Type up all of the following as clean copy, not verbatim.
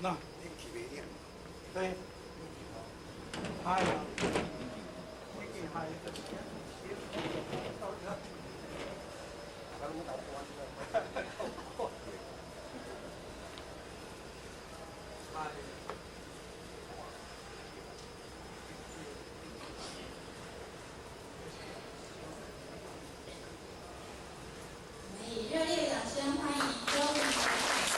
那，對，係，呢件係。係。我們以熱烈掌聲歡迎周明講師。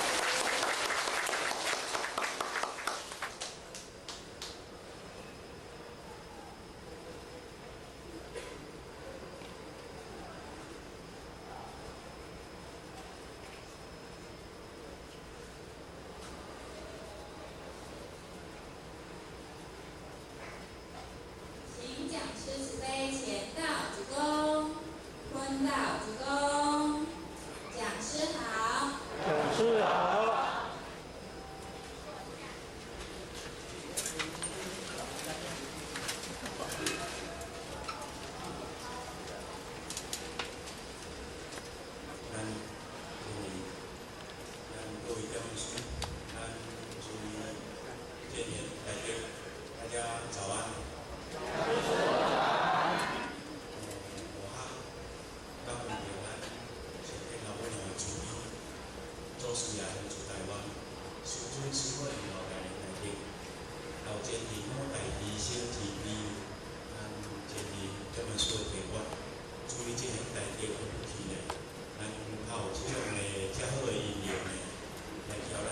請講師慈悲前道鞠躬，坤道鞠躬。講師好。講師好。咱咱各位講師，咱諸位建言大家，大家早安。我感恩著咱上天老母娘的慈悲，祖師爺來自台灣，師尊師母的老大人大德，老前人老大醫生慈悲，咱前人這本書的提法，注意這項大德的福氣呢，咱較有這種的遮好的因緣呢，來交咱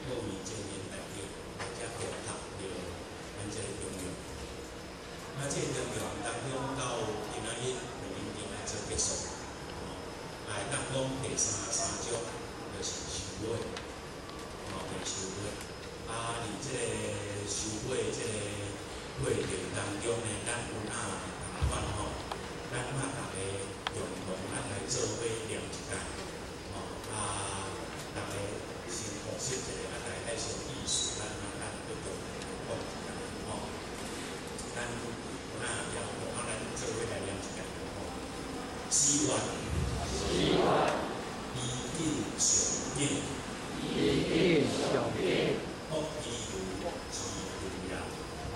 各位前人大德來遮共學著咱這個中庸。那這個中庸當中到今仔日就已經來做結束，吼，來當講第三三章就是收尾，吼，第收尾。啊，佇這個收尾這個過程當中呢，咱有哪仝款吼，咱嘛逐个共同咱來做伙念一擺，吼，啊，逐个先復習一下，啊，大概啥意思，咱嘛咱閣共同來講一擺，吼。咱有哪要啊，咱做伙來念一擺，吼。四願，依見上見，依見上見，惡意如之如也，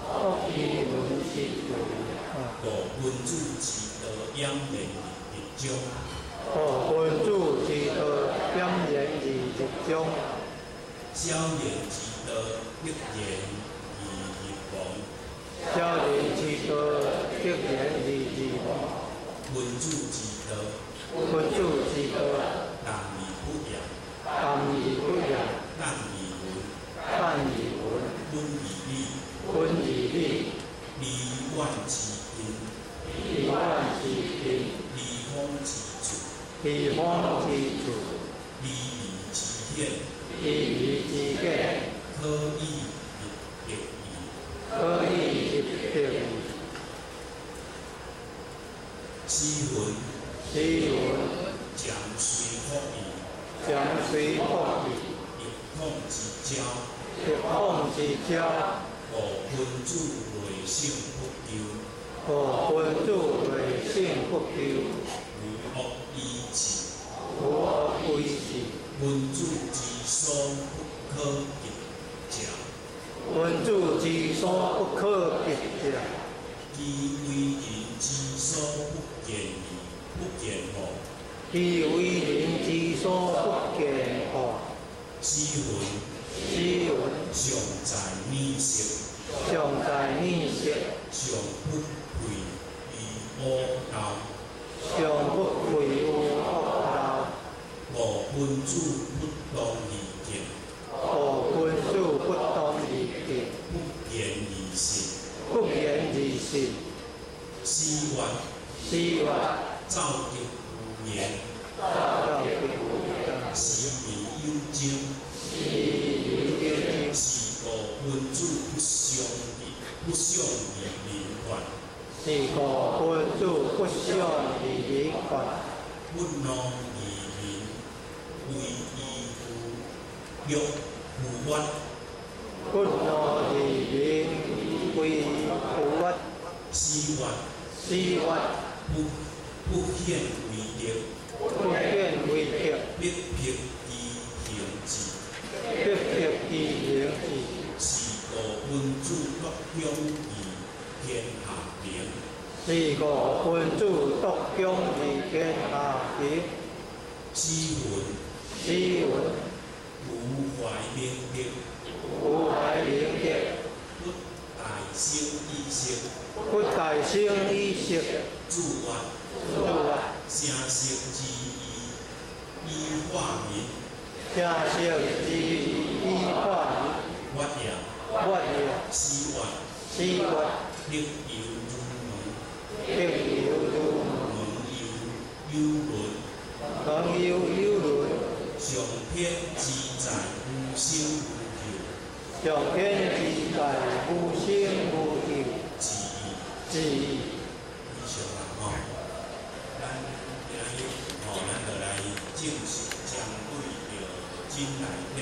惡意如之如也。五君子之道，儼然而日中。五君子之道，儼然而日中。小人之道，得言而日亡。小人之道，得言而日亡。君子之道，君子之道，淡而不言，淡而不言，淡而文，淡而文，本而理，本而理，离远之近，离远之近，离方之处，离方之处，离义之显，离义之显，可以入得矣。可以入得矣。斯云，斯云，渐随福矣，渐随福矣，逆控之招，逆控之招，五君子内省不疚，五君子内省不疚，无惡以治，無惡為治，君子之所不可及者，君子之所不可及者，其為人之所不見而不見乎？其為人之所不見乎？斯云，斯云，常在禮色，常在禮色，常不愧於惡道。常不愧於惡道。五君子不當而見，五君子不當而見，不言而信。不言而信。斯願，斯願，造德無言，造德無言，時而有征，時而有征。是故君子不相而不想而民怨，是故君子不想而民怨，不怒而民為伊乎欲乎屈。不怒而民為乎屈。斯願，斯願，不顯為德，不顯為德，必迫其行志，必迫其行享義天下明。是故君子獨享義天下平。詩云：詩云：無懷明德，無懷明德，不大生以色。不大生以色。注曰：注曰：聲色之義以化民。聲色之義以化民。月也。月也。詩曰：詩曰：德猶如門，德猶如門猶有輪。門猶有輪。上天之在無聲無求。上天之在無聲無求。之意。之意。以上啦吼，咱今日吼，咱就來正式針對著經內底，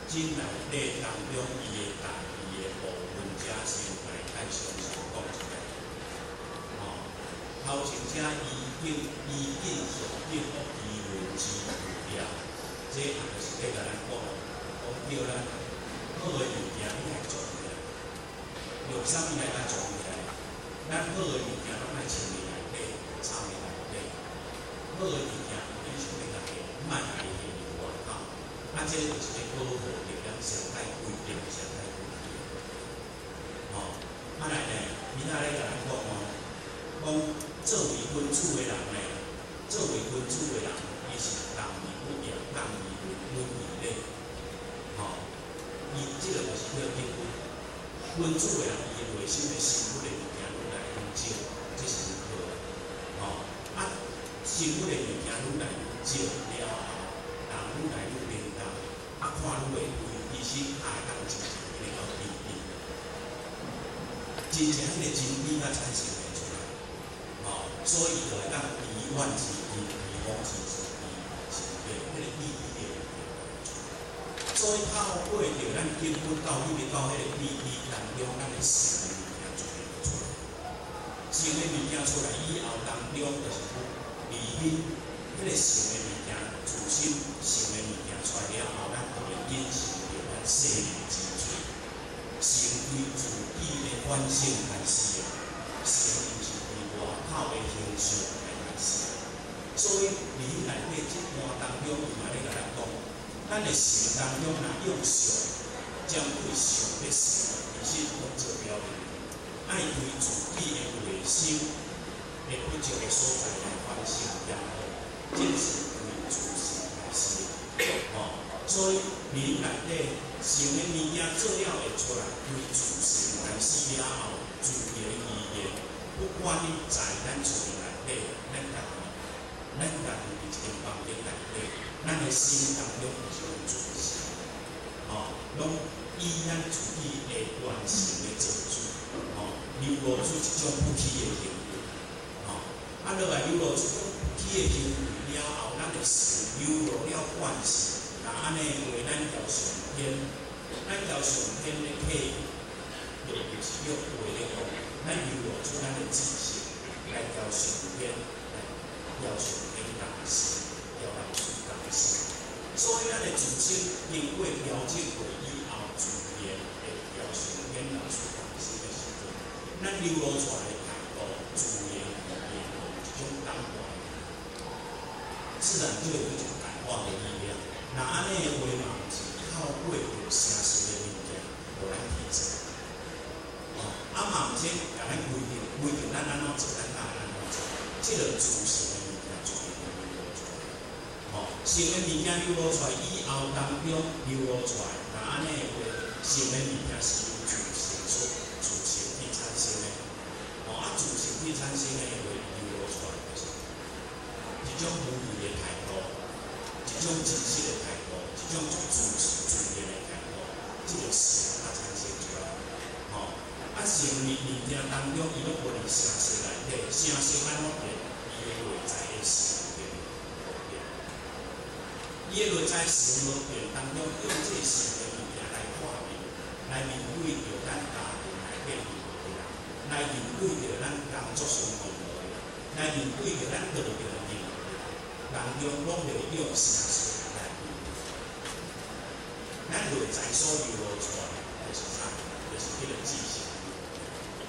經內底當中伊的大義的部分，遮先來較詳細講一下。吼，頭前遮伊見伊見上見惡其論之有了，這也就是咧共咱講，講叫咱好的物件你愛藏起來，用啥物來共藏起來？咱好的物件攏愛穿佇內底，藏佇內底。好的物件，你想欲共伊，莫共伊現佇外口。啊，這個就是咧保護著咱上界規定、上界規定。吼，啊來呢，明仔咧共咱講哦，講作為君子的人呢，作為君子的人，伊是動而不言，動而穩，穩而禮。吼，伊這個就是叫德君。君子的人，伊內心的心腹的物件愈來愈少，這是愈好的。吼，啊，心腹的物件愈來愈少了後，人愈來愈靈動，啊，看愈會開，其實也會當真正彼個到真理，真正彼個真理才產生會出來。吼，所以就會當以遠之近，以方之是變，彼個意義會出來。所以透過著咱根本到入去到彼個比例當中，咱的性的物件就會出來。性的物件出來以後，當中就是離心，彼個性的物件，自心性的物件出來了後，咱就會引生著咱生命之水，成為自己的反省開始的，成毋是對外口的形象來開始。所以佇內底這段當中，伊嘛咧共咱講，咱的性當中若用相，針對相的性，其實攏做表面，愛對自己的內心的不足的所在來反省檢討，這是對自性開始的。吼，所以佇內底性的物件做了會出來，對自性開始了後，自然而然，不管你在咱厝內底，咱家己佇一間房間內底，咱的心當中就是有自性，吼，攏以咱自己的完成的做主，吼，流露出一種不起的行為，吼，啊，落來流露出不起的行為了後，咱的心流露了慣勢，若按呢話，咱交上天，咱交上天的客，就是用話咧講，咱流露出咱的知識來交上天，來交上天共事，交老師共事。所以咱的自身經過調整過以後，自然會交上天老師共事的時陣，咱流露出來的態度，自然而然有一種感化，自然就會有一種感化的力量。若按呢的話嘛，毋是透過著聲色的物件，予咱去做。哦，啊嘛毋是共咱規定，規定咱按怎做，咱愛按怎做。這個自性的物件自然流露出來。吼，性的物件流露出來以後，當中流露出來，若按呢的話，性的物件是由自性所自性去產生的。吼，啊，自性去產生的話，流露出來就是一種無偽的態度，一種真實的態度，一種自自然的態度，這個性才產生出來。吼，啊，性的物件當中，伊攏無佇聲色內底，聲色按怎變？伊的內在的性變變，伊的內在性無變當中，用這個性的物件來看面，來面對著咱家庭內底任何的人，來面對著咱工作上任何的人，來面對著咱道德的任何的人，當中攏袂用聲色來面對。咱內在所流露出來，就是啥？就是彼个自性。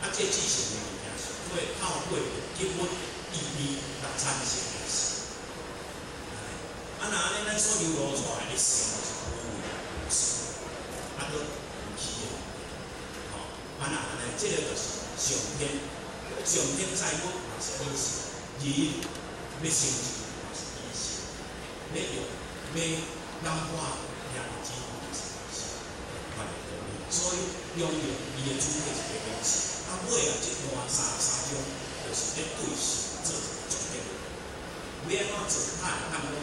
啊，這自性的物件是會透過給阮意味來產生的事。啊，若按呢，咱所流露出來的性是虛偽無實，啊，閣有虛的。吼，啊，若按呢，這个就是上天，上天載物嘛是以性，人欲成就嘛是以性，欲用欲感化兄弟姊妹嘛是以性，款的道理。所以中庸伊的主體是咧講性，啊尾啊這段三三章就是咧對性做一個總結。欲按怎做，才會當講為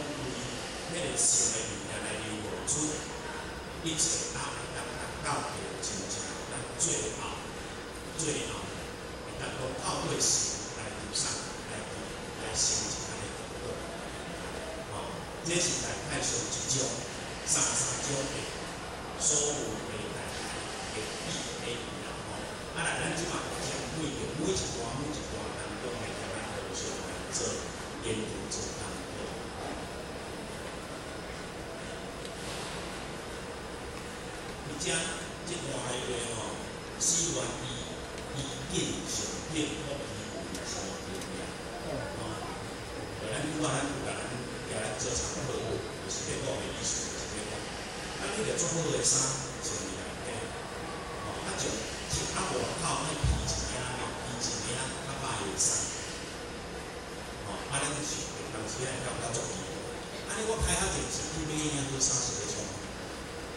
彼個性的物件來流露出一切，啊會當達到著真正咱最後最後會當講透過性來求啥，來來成就按呢果。吼，這是大概上一章三三章的所有的大概的意義啦吼。啊，來咱這馬針對著每一段每一段當中來共咱和尚來做研究做探討。而且這段的話吼，始源於伊見上見福伊為上重要。吼，咱拄仔咱有共咱共咱做參考，就是咧講的意思，就是咧講，咱彼個足好的衫穿佇內底，吼，啊將啊外口愛披一領披一領較歹的衫，吼，啊咱就是當時會感覺足奇怪。按呢我開較濟錢去買領好衫是欲創？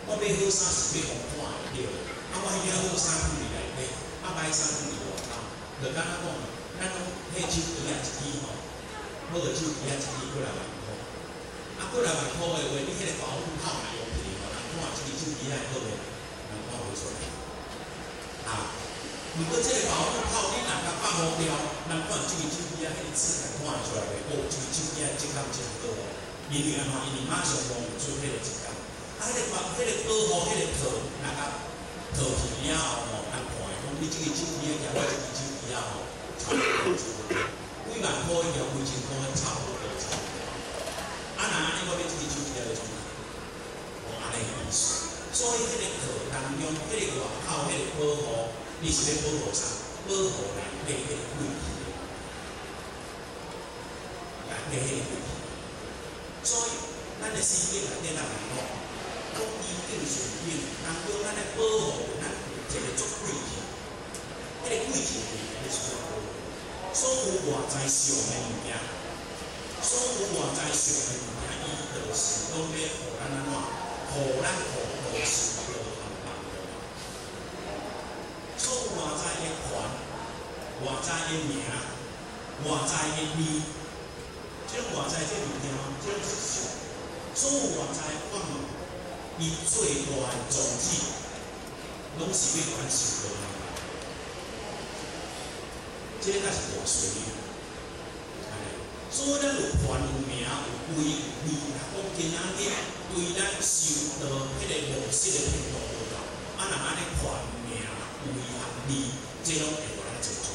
我買好衫是欲予看的對無？啊，我彼領好衫囥佇內底，啊歹衫囥佇外口，就敢若講，咱攏彼手機仔一支吼，好的手機仔一支幾若萬箍，啊幾若萬箍的話，你彼个保護套若用起吼，人看這支手機仔好的，人看袂出來。啊，毋過這個保護套你若共放予掉，人看這支手機仔彼个字看會出來袂？哦，這支手機仔質感真好哦。因為按怎？因為馬上摸會出彼個質感。啊，彼个保、彼个保護、彼个套，若共套去了後吼，人看會講你這支手機仔共我這支手機仔吼，差不多差不多，幾萬箍的共幾千箍的差不多差不多。啊，若按呢，我買這支手機仔欲創啥？哦，按呢意思。所以，彼個套當中，彼個外口，彼個保護，伊是欲保護啥？保護內底彼個貴氣，內底彼個貴氣。所以，咱的聖經內底咱來講，講醫境順境當中，咱來保護咱有一個足貴氣，彼個貴氣物件你需要保護。所有外在上的物件，所有外在上的物件，伊就是講欲予咱按怎，予咱予道修道和幫助。所有外在的權、外在的名、外在的利，這種外在這物件，這種是相。所有外在的法門，伊最大的宗旨，攏是欲予咱修道。這個才是大事理。所以咱有權有名有位有利，若講今仔日對咱修道彼个模式的程度無夠，啊，若按呢權名位和利，這攏會予咱做做。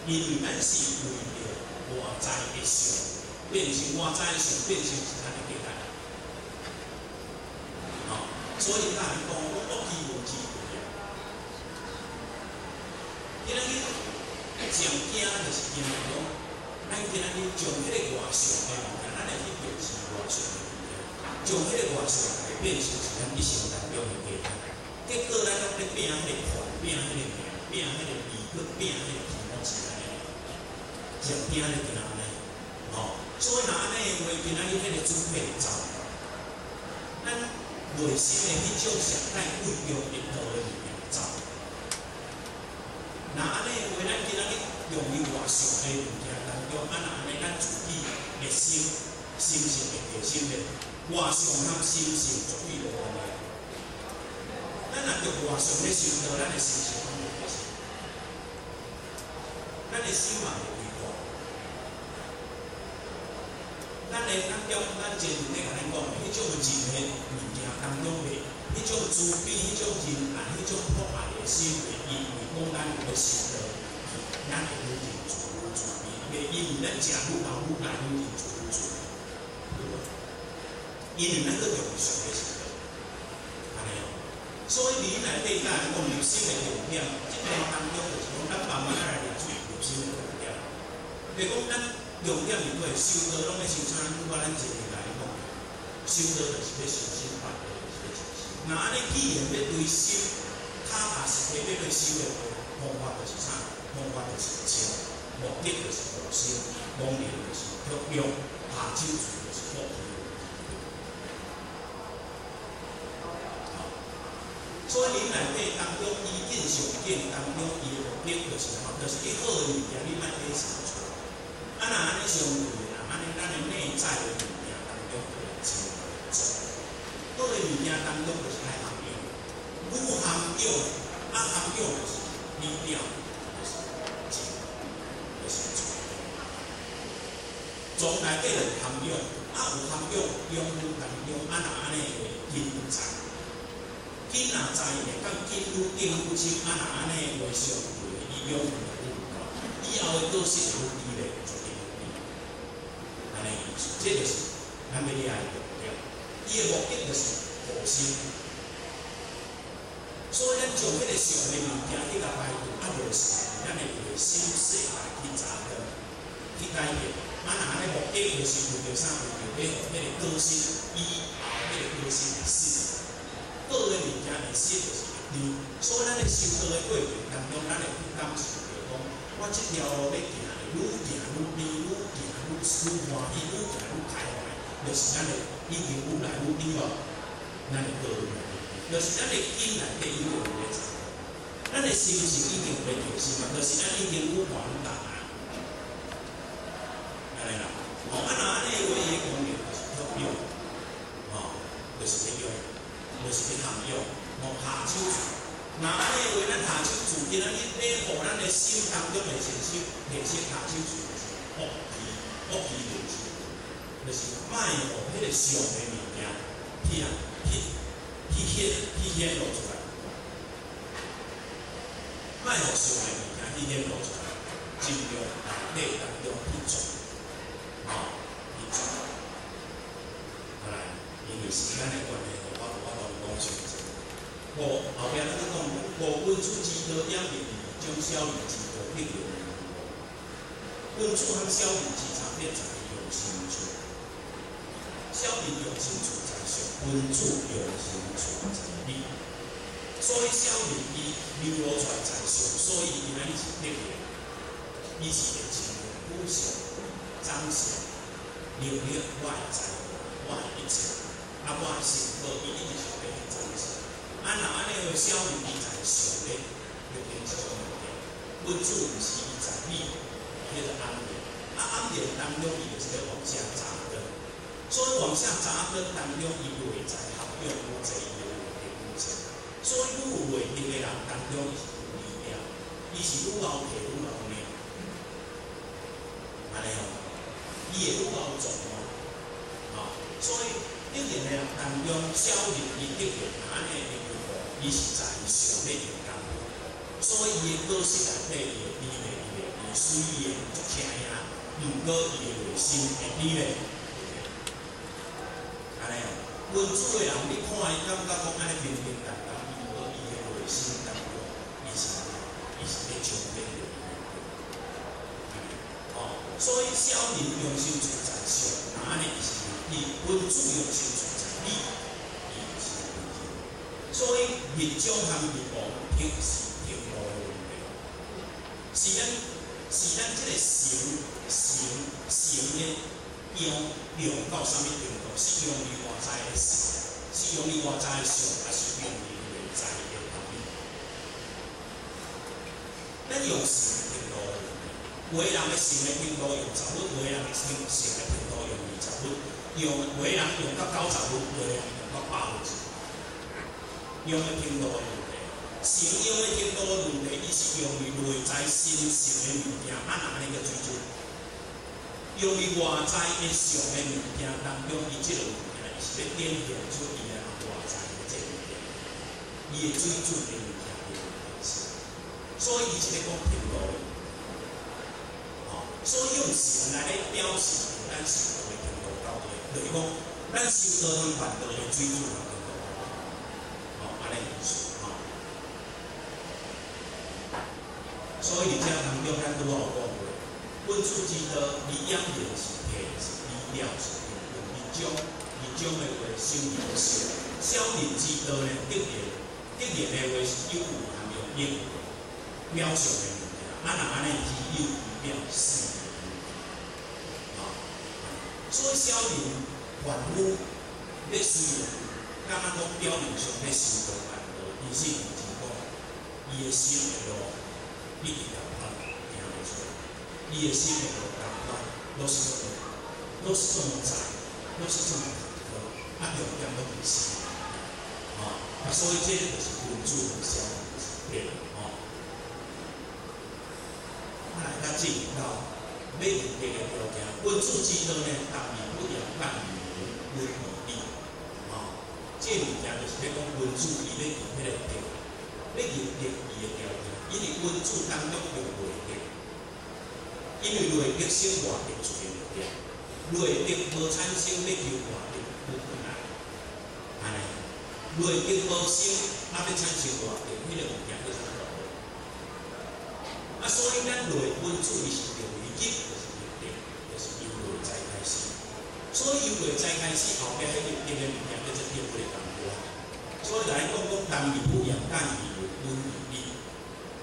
因為咱是為著外在的相，變成外在的相，變成是咱的價值。吼，所以咱講講福氣無智慧啊。今仔日上驚就是驚講，咱今仔日將彼个外相的物件，咱會去重視外相的物件，將彼个外相來變成是咱一生當中的價值。結果咱攏咧拼彼個權，拼彼個名，拼彼個利，閣拼彼個皮毛錢按呢。上驚咧驚按呢，吼！所以若按呢的話，今仔日彼個主體會走，咱內心的彼種上帶貴重的道的物件走。若按呢的話，咱今仔日用於外相的物件當中，啊若按呢，咱自己的心心性會提升咧，外相和心性絕對無關係。咱若著外相咧修道，咱的心性攏會提升，咱的心嘛會開闊。咱的咱中咱前面咧共咱講的，彼種仁的物件當中袂，彼種慈悲、彼種仁愛、彼種博愛的心，袂因為講咱有咧修道，咱會愈仁慈愈慈悲，袂因為咱食愈老愈來愈仁慈愈慈悲，對無？因為咱閣重視上咧修道，按呢哦。所以你內底咱講入心的重點，這段當中就是講咱慢慢來掠出入心的重點。就是講咱重點是對修道攏欲修啥？拄仔咱前面來講，修道就是欲修心，辦道就是欲修心。若按呢，既然欲對心，跤踏實地欲去修的話，方法就是啥？方法就是靜，目的就是護心，功能就是托用，下手處就是福氣。所以恁內底當中，伊見上見當中，伊的目的就是吼，就是去好的物件，你莫體現出來。啊，若按呢相對的，按呢咱的內在的物件當中，就會真濟。好的物件當中，就是愛涵養，愈涵養，啊涵養就是理了，就是靜，就是住。從內底就是涵養，啊有涵養，養分當中，啊若按呢會根在。根若在，會當根愈定愈深，啊若按呢話相對，伊養分會愈夠，以後的果實會愈低咧，絕對愈低。按呢意思，這就是咱欲掠的重點。伊的目的就是護心，所以咱將彼个相的物件去共排除，啊落實咱的內心世界去扎根、去改變。啊若按呢目的就是為著啥？為著欲予彼个果實以後彼个果實會實。好的物件會實就是會甜，所以咱咧修道的過程當中，咱會去感受著講，我這條路欲行，會愈行愈甜，愈行愈愈歡喜，愈行愈開懷，就是咱的已經愈來愈甜咯。咱的道愈來愈甜，就是咱的根內底已經有咧扎根，咱的心性已經有咧提升嘛，就是咱已經愈看愈重啊。按呢啦，哦，啊若按呢話，伊的功能就是托用，哦，就是咧用。就是去涵養，哦，下手處。若按呢話，咱下手處，今仔日欲予咱的心當中的善心，提升下手處，就是福氣，福氣就是，就是莫予彼个相的物件去啊，去去顯去顯露出來，莫予相的物件去顯露出來，盡量內底當中去做，哦，去做。好來，因為時間的關係。講傷濟，五後壁咱閣講，五君子之道點入，將小人之道得用於君子和小人之差別在於用心處。小人用心處在相，君子用心處在理。所以小人伊流露出來在相，所以伊今仔日是得的，伊是會盡量取相、彰顯、能力我的才華、我的一切。啊，我的成果伊一直是欲去展示。啊，若按呢話，小人伊在相咧，就變這種物件。君子毋是伊在理，叫做暗練。啊，暗練當中，伊就是咧往下扎根。所以往下扎根當中，伊內在涵養愈濟，伊會得愈濟。所以愈有慧德的人當中，伊是愈低調，伊是愈𠢕提愈𠢕領。按呢吼，伊會愈𠢕做哦。吼，所以。得言的人當中，小人伊得言，按呢的伊是在相咧用功夫，所以伊的果實內底，伊會甜咧，伊會甜，雖然足聽影，毋過伊的內心會甜咧。按呢，君子的人，你看伊感覺講按呢平平淡淡，毋過伊的內心當中，伊是咧充電著伊的。哦，所以小人用心處在相，按呢伊是伊君子用心處在理，伊是所以密宗和密王平是程度的問題，是咱這個成成成的用用到啥物程度？是用於外在的相，是用於外在的相，還是用於內在的道理？咱用成的程度的問題，有的人的成的程度用10分，有的人的成成的程度用20分，用有的人用到90分，有的人用到100分。用的程度的問題，成用的程度的問題，伊是用於內在心性的物件，啊，若按呢個水準，用於外在的相的物件當中，伊這個物件，伊是欲展現出伊的外在的這個物件，伊的水準的物件的問題。所以伊是咧講程度的，吼，所以用成來咧表示咱修道的程度到底，就是講咱修道和辦道的水準。按呢意思。所以佇遮當中，咱拄仔有講過，君子之道，離厭言是退，是離了是平，離將，離將的話守而不小。小人之道呢，得言，得言的話是有有含有應表象的物件。啊，若按呢其有其表是。吼，所以小人凡夫咧雖然感覺講表面上咧修道辦道，其實毋是講伊的心的路一直共款行袂出，伊的心的路共款，攏是這麼窄，攏是這麼坎坷，啊，重點攏是心，吼，啊，所以這個就是君子和小人之別，吼。啊，來較進入到欲入德的條件，君子之道呢，淡而不言，簡而無溫而理，吼，這物件就是欲講君子伊欲入彼個德，欲入德伊的條件，因為君子當中用內德，因為內德生外德自然就對，內德無產生欲求外德愈困難，按呢，內德無生，啊欲產生外德，彼個物件叫啥物？啊，所以咱內君子伊是用於入，就是入德，就是由內在開始。所以由內在開始，後壁彼入德的物件叫做德的功夫。所以來講講淡而不言，簡而無溫而理。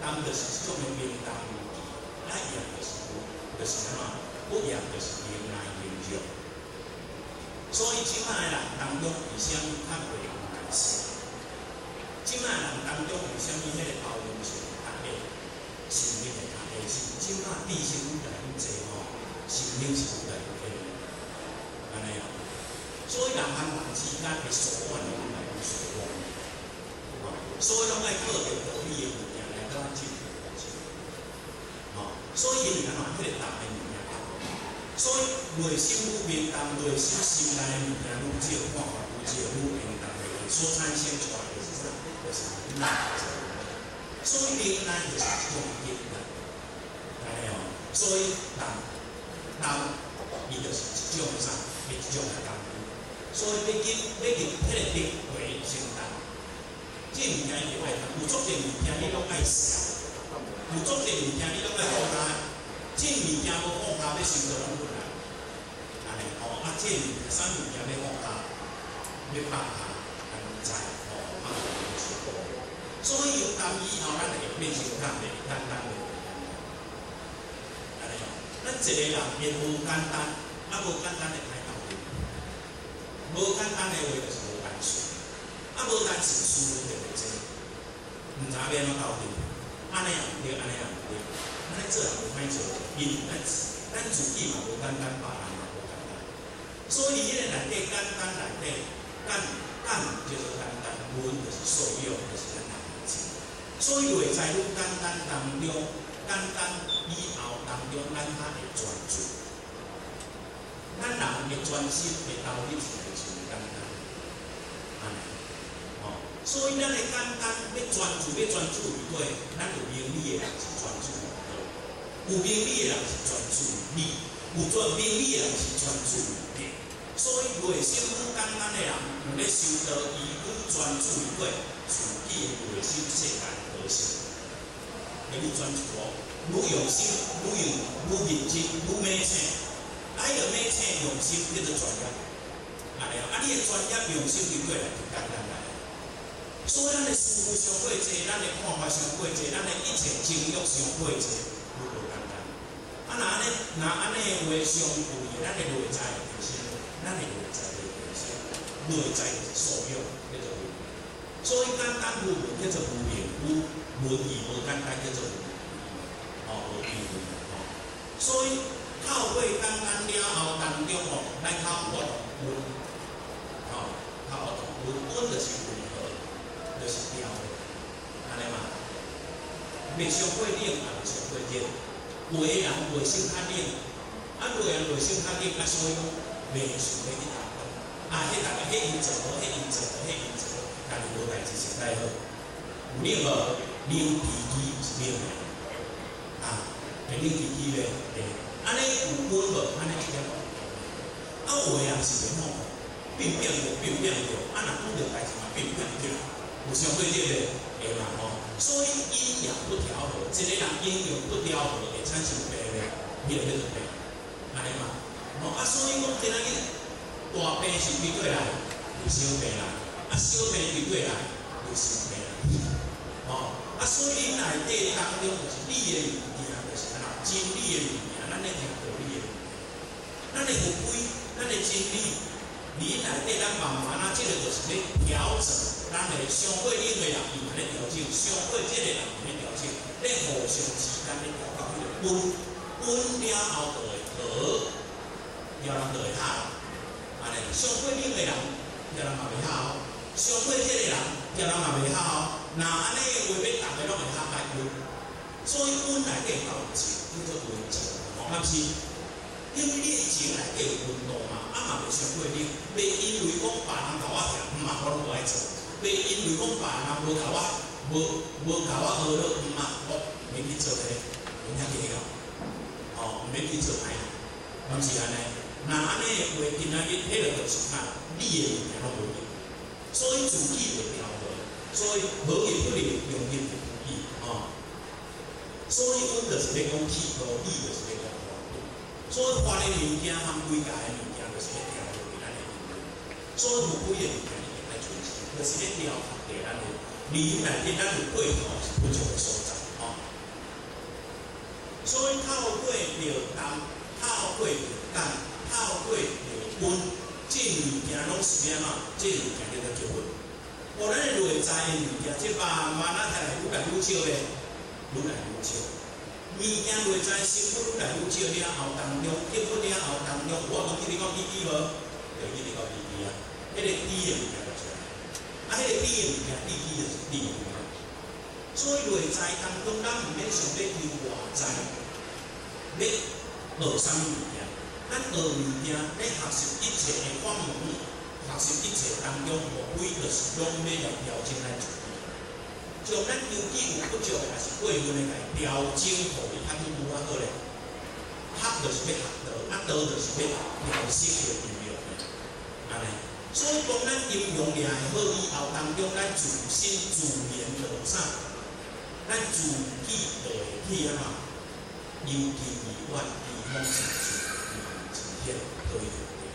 淡就是一種的平淡無奇，啊言就是無，就是按怎？不言就是明來明去。所以這擺的人當中，為啥物較袂有耐性？這擺人當中為啥物彼個包容性較低？心靈會較低是這擺知識愈來愈濟吼，心靈是愈來愈低。按呢哦，所以人和人之間的疏遠會愈來愈疏遠。所以攏愛靠著道理的物件來甲咱進步。吼，所以因為按怎，彼個淡的物件較無。所以內心愈平淡，內心心內的物件愈少，看法愈少，愈平淡的，所產生出來的是啥？就是忍耐。所以忍耐就是一種忍耐，按呢哦。所以淡淡，伊就是一種啥？一種的功夫。所以欲入彼個德會先淡。這物件一定愛淡，有足濟物件你攏愛捨，有足濟物件你攏愛放下。這物件無放下，欲修道攏困難。按呢吼，啊，這物件啥物件欲放下，欲放下，咱毋知吼，啊，所以有淡以後，咱會變成較袂簡單的。按呢吼，咱一個人會無簡單，啊無簡單會歹鬥陣，無簡單的話就是無單純，啊無單純事就袂濟，毋知影欲按怎鬥陣，按呢也毋對，按呢也毋對，按呢做人無歹做，因為咱自己嘛無簡單，別人嘛無簡單，所以彼個內底簡單內底，簡簡叫做簡單，溫就是素養，就是咱人的智。所以內在愈簡單當中，簡單以後當中，咱較會專注。咱人會專心，會投入一個就簡單，按呢，吼。所以咱的簡單欲專注，欲專注於對，咱有明理的人是專注於道，有明理的人是專注於理，有專明理的人是專注於德。所以內心愈簡單的人，有咧修道，伊愈專注於對自己的內心世界和諧，會愈專注哦，愈用心，愈用愈認真，愈猛醒。啊，彼個猛醒用心叫做專業，按呢，啊，你的專業用心對過來就簡單來。所以咱的師傅傷過濟，咱的看法傷過濟，咱的一切情欲傷過濟，愈無簡單。啊，若按呢，若按呢話相對，咱的內在會提升，咱的內在會提升，內在就是素養，叫做文。所以簡單無文叫做無明，無文義無簡單叫做無哦，無智慧吼。所以透過簡單了後當中吼，咱較有法度溫，吼，較有法度溫，溫就是溫和，就是調和，按呢嘛。袂傷過冷，也袂傷過熱。有的人內心較冷，啊，有的人內心較冷，啊，所以講袂想欲去擔當。啊，彼逐个彼𪜶做好，彼𪜶做好，彼𪜶做好，家己無代誌實在好。有冷無？冷吱吱是冷的，啊，會冷吱吱咧，會。按呢有溫無？按呢一點無。啊，有的人是袂好，變變著，變變著，啊，若拄著代誌嘛變變著。有傷過熱袂？會嘛吼。所以陰陽不調和，一個人陰陽不調和會產生病袂？彼个叫做病，按呢嘛。吼啊，所以講今仔日大病是佇佗來？有小病啦。啊，小病佇佗來？有心病啦。吼啊，所以恁內底當中就是理的物件，就是按怎真理的物件，咱咧聽道理的物件。咱的佛規，咱的真理，理內底咱慢慢啊，這個就是咧調整咱的傷過冷的人，伊嘛咧調整；傷過熱的人嘛咧調整，咧互相之間咧調到彼個溫溫了後就會和，了人就會合。按呢，傷過冷的人，了人嘛袂合哦；傷過熱的人，了人嘛袂合哦。若按呢話，欲逐个攏會合來溫，所以溫內底有靜，叫做溫情，吼，敢是？因為你的情內底有溫度嘛，啊嘛袂傷過冷，袂因為講別人共我疼，毋嘛我攏無愛做；袂因為講別人無共我無共我學落，毋嘛我免去做彼个，免遐計較，吼，毋免去做歹，敢是按呢？若按呢的話，今仔日彼个就是啥？你的物件攏無用，所以自己袂調和，所以好業不靈，良業不義，吼。所以阮就是咧講氣度，理就是咧講法度。所以法的物件和規界的物件，就是咧調和咱的因緣。所以佛規的物件一定愛遵守，就是咧調和咱的理內底，咱有過頭是不足的所在，吼。所以透過著動，透過著感，透過著溫，這物件攏是按怎？這物件叫做結婚。哦，咱的內在的物件，這慢慢仔來愈來愈少咧，愈來愈少。物件內在成本愈來愈少了後，當中結婚了後當中，我講去你講滴滴無？對，去你講滴滴啊。彼个滴的物件就出來，啊，彼个滴的物件，滴滴就是滴。所以內在當中，咱毋免想欲求外在，欲學啥物物件。咱學物件，咧學習一切的法門，學習一切當中，無非就是攏欲來調整咱自己。將咱根基有不足的，抑是過分的，來調整，予伊較拄拄仔好咧。學就是欲學道，啊道就是欲調適的陰陽的，按呢。所以講，咱陰陽掠會好以後，當中咱自身自然就有啥？咱自己就會去按怎？幽近而遠，離風之處，離之天，對對對。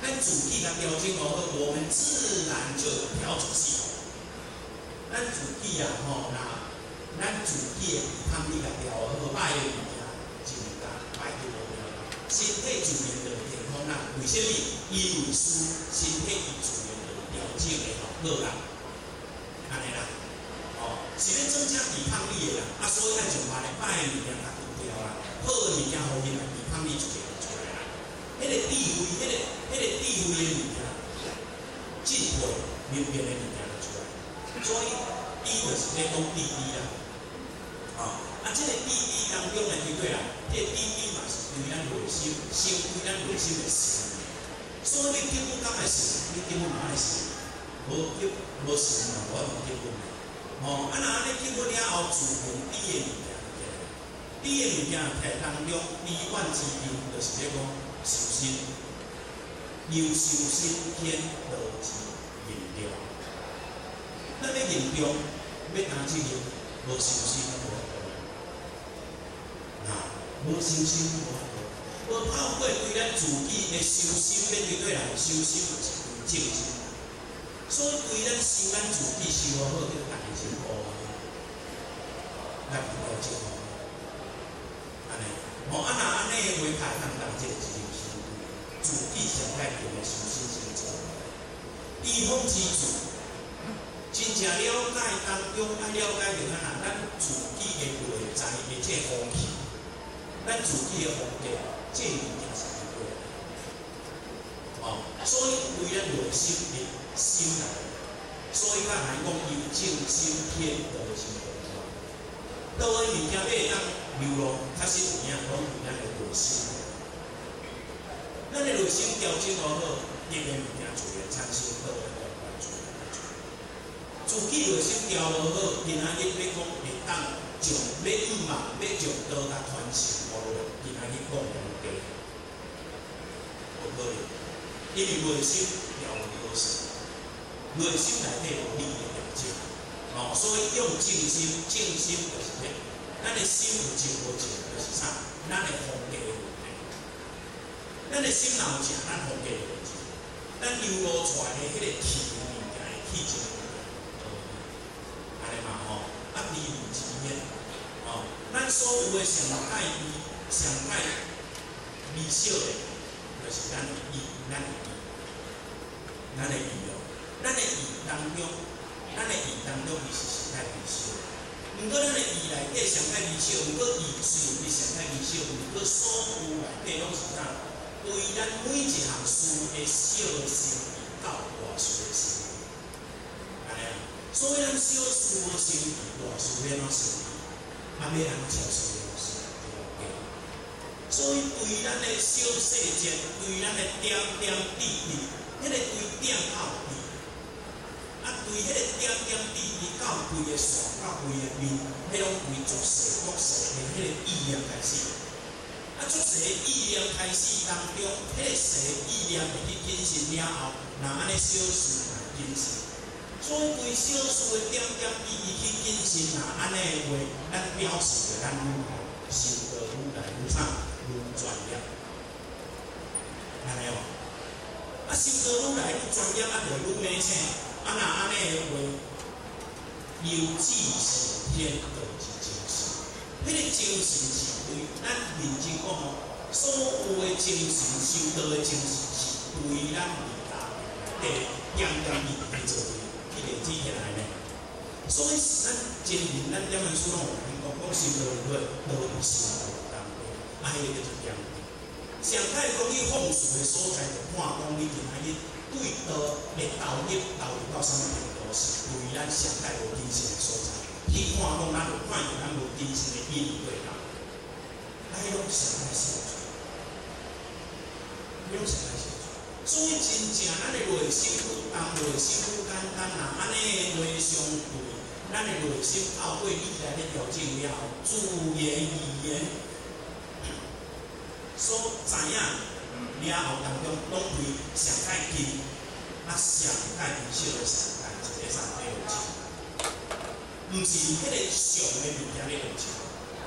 咱自己共調整好，我們自然就有調整系統。咱自己啊，吼，若咱自己的抵抗力共調好，歹的物件真簡歹就無了。身體自然就會健康啦。為啥物？因為使身體伊自然就有調整的效果啦。按呢啦，吼，是欲增加抵抗力的啦。啊，所以愛將歹的歹的物件共除掉啦，好的物件予伊來，抵抗力就會出來啦。彼個智慧，彼個智慧的物件，智慧明辨的物件就出來。所以，伊就是咧講智智啦，吼，啊，這個智智當中呢，對對啦，這個智智嘛是對咱內心，先對咱內心的心。所以你結婚敢會信？你結婚嘛愛信，無結無信嘛無法度結婚。吼，啊，若按呢結婚了後，自然智的物件起來，智的物件起來當中，離遠之因就是咧講修心，由修心顯道之認定。咱欲認重，欲擔責任，無修心無法度。啊，無修心無法度，無透過對咱自己的修心，欲對對來修心嘛是歸正心。所以對咱修咱自己修好，叫家己進步啊，來去調整好。按呢，吼啊若按呢的話，較會當當這個責任心，自己上愛定的修心先做。醫風之主。真正了解當中，愛了解著按怎，咱自己的內在的這個風氣，咱自己的風格，這物件是佇佗來。哦，所以對咱內心的心來，所以咱來講由正心顯道之道。道的物件欲會當流露，確實有影攏佇咱的內心。咱的內心調整好好，德的物件自然產生好的風格，自然出來。自己內心調無好，今仔日欲講會當將欲向望欲將道共傳承落來，今仔日講無低，無可能，因為內心調無好勢，內心內底無理的調整。靜。哦，所以用靜心，靜心就是咧，咱的心有靜無靜，就是啥？咱的風格的問題。咱的心若有靜，咱風格就會靜。咱流露出來的彼個氣物件的氣質，按呢嘛吼，啊，離離之間，吼，咱所有的上蓋微、上蓋微小的，就是咱的意，咱的意，咱的意哦，咱的意當中，咱的意當中伊是上蓋微小。毋過咱的意內底上蓋微小，毋過意雖然伊上蓋微小，毋過所有內底攏是啥？對咱每一項事的小的心意到大事的心意，按呢啊。所以咱小事無心意，大事欲按怎心意？啊，欲按怎小事欲按怎對。所以對咱的小細節，對咱的點點滴滴，彼個對點到微，啊，對彼個點點滴滴到規个線，到規個面，彼攏對俗世國世的彼個意念開始。啊，俗世的意念開始當中，彼個世意念會去謹慎了後，若按呢小事嘛謹慎。所以對小事的點點滴滴去謹慎，若按呢的話，咱表示著咱愈修道愈來愈啥，愈專業。按呢哦，啊，修道愈來愈專業，啊，就愈明醒。啊，若按呢的話，由智成天道之精神。彼個精神是對咱認真講吼，所有的精神修道的精神是對咱利他內底點點滴滴去做去累積起來的。所以咱前面咱點樣書攏有講，講修道如何，道於修道當中，啊，彼個叫做點。上蓋講去放肆的所在，就看講你今仔日對道的投入投入到啥物程度，是對咱上蓋無謹慎的所在。去看講咱有看著咱無謹慎的因對啦，啊，彼攏上蓋小事，彼攏上蓋小事。所以真正咱的內心愈重，內心愈簡單，若按呢的話相對，咱的內心透過你來咧調整了後，自言語言所知影了後當中，攏對上蓋近，啊上蓋微小的上蓋一個啥咧落手，毋是彼個上的物件咧落手，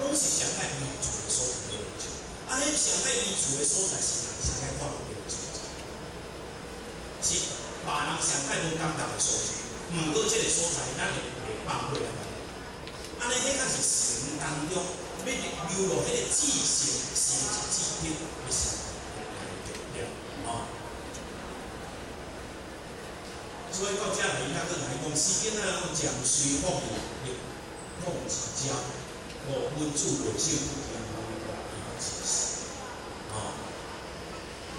攏是上蓋微處的所在咧落手。啊，彼上蓋微處的所在是人上蓋看無著的所在，是別人上蓋無感覺的所在。毋過這個所在，咱會會放過來。按呢，彼較是禪當中欲流露彼個智性、心智德的上重點，吼。所以到遮來，伊較閣來講，世間啊，攏漸隨福利，力控之招，哦，文主內心不聽無之事，吼。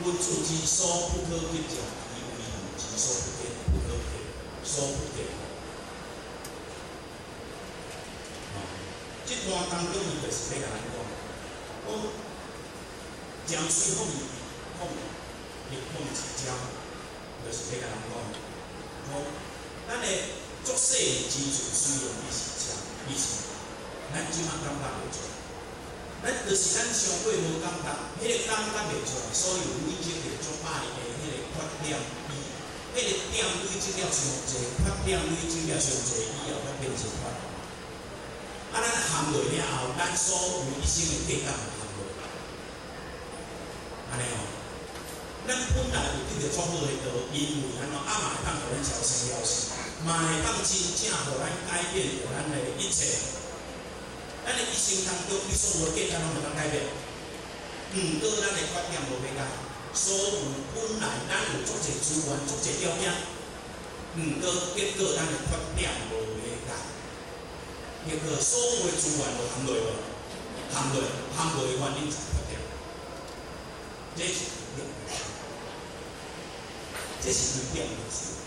文主之所不可得者，其為之所不得，不可得，所不得。吼，這段當中伊就是欲共咱講，講漸隨福利，控力控之招，就是欲共咱講。講，咱的作細之處，雖然伊是正，伊是咱這馬感覺袂出來，咱就是咱傷過無感覺，彼個感覺袂出來，所以有累積著足歹的彼個缺點，伊彼個點累積了傷濟，缺點累積了傷濟以後，才變成缺點。啊，咱含落了後，咱所有一生的價值含落，按呢哦。咱本來有得著足好的道，因為按怎啊嘛會當予咱超生了死，嘛會當真正予咱改變著咱的一切。咱的一生當中，你所有的價值攏會當改變。毋過咱的缺點無欲改，所有本來咱有足濟資源、足濟條件，毋過結果咱的缺點無欲改。結果所有的資源都含落無？含落，含落的原因是缺點。這是點，這是對點的事。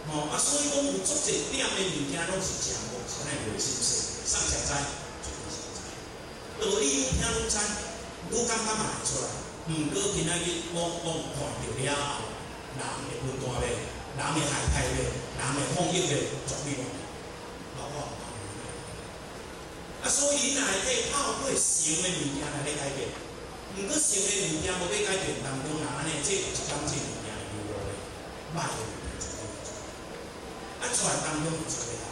吼啊，所以講有足濟點的物件，攏是誠無是咱的內心說，送誰知？絕對是知。道理愈聽愈知，愈感覺嘛會出來。毋過今仔日往往看著了後，人會分大袂？人會害怕袂？人會放逸袂？絕對無。包括啊，所以你若會替透過成的物件來咧改變，毋過成的物件無欲改變當中，若按呢，這一工這物件會流落咧，歹的物件絕對會出來。啊，出來當中有啥物啦？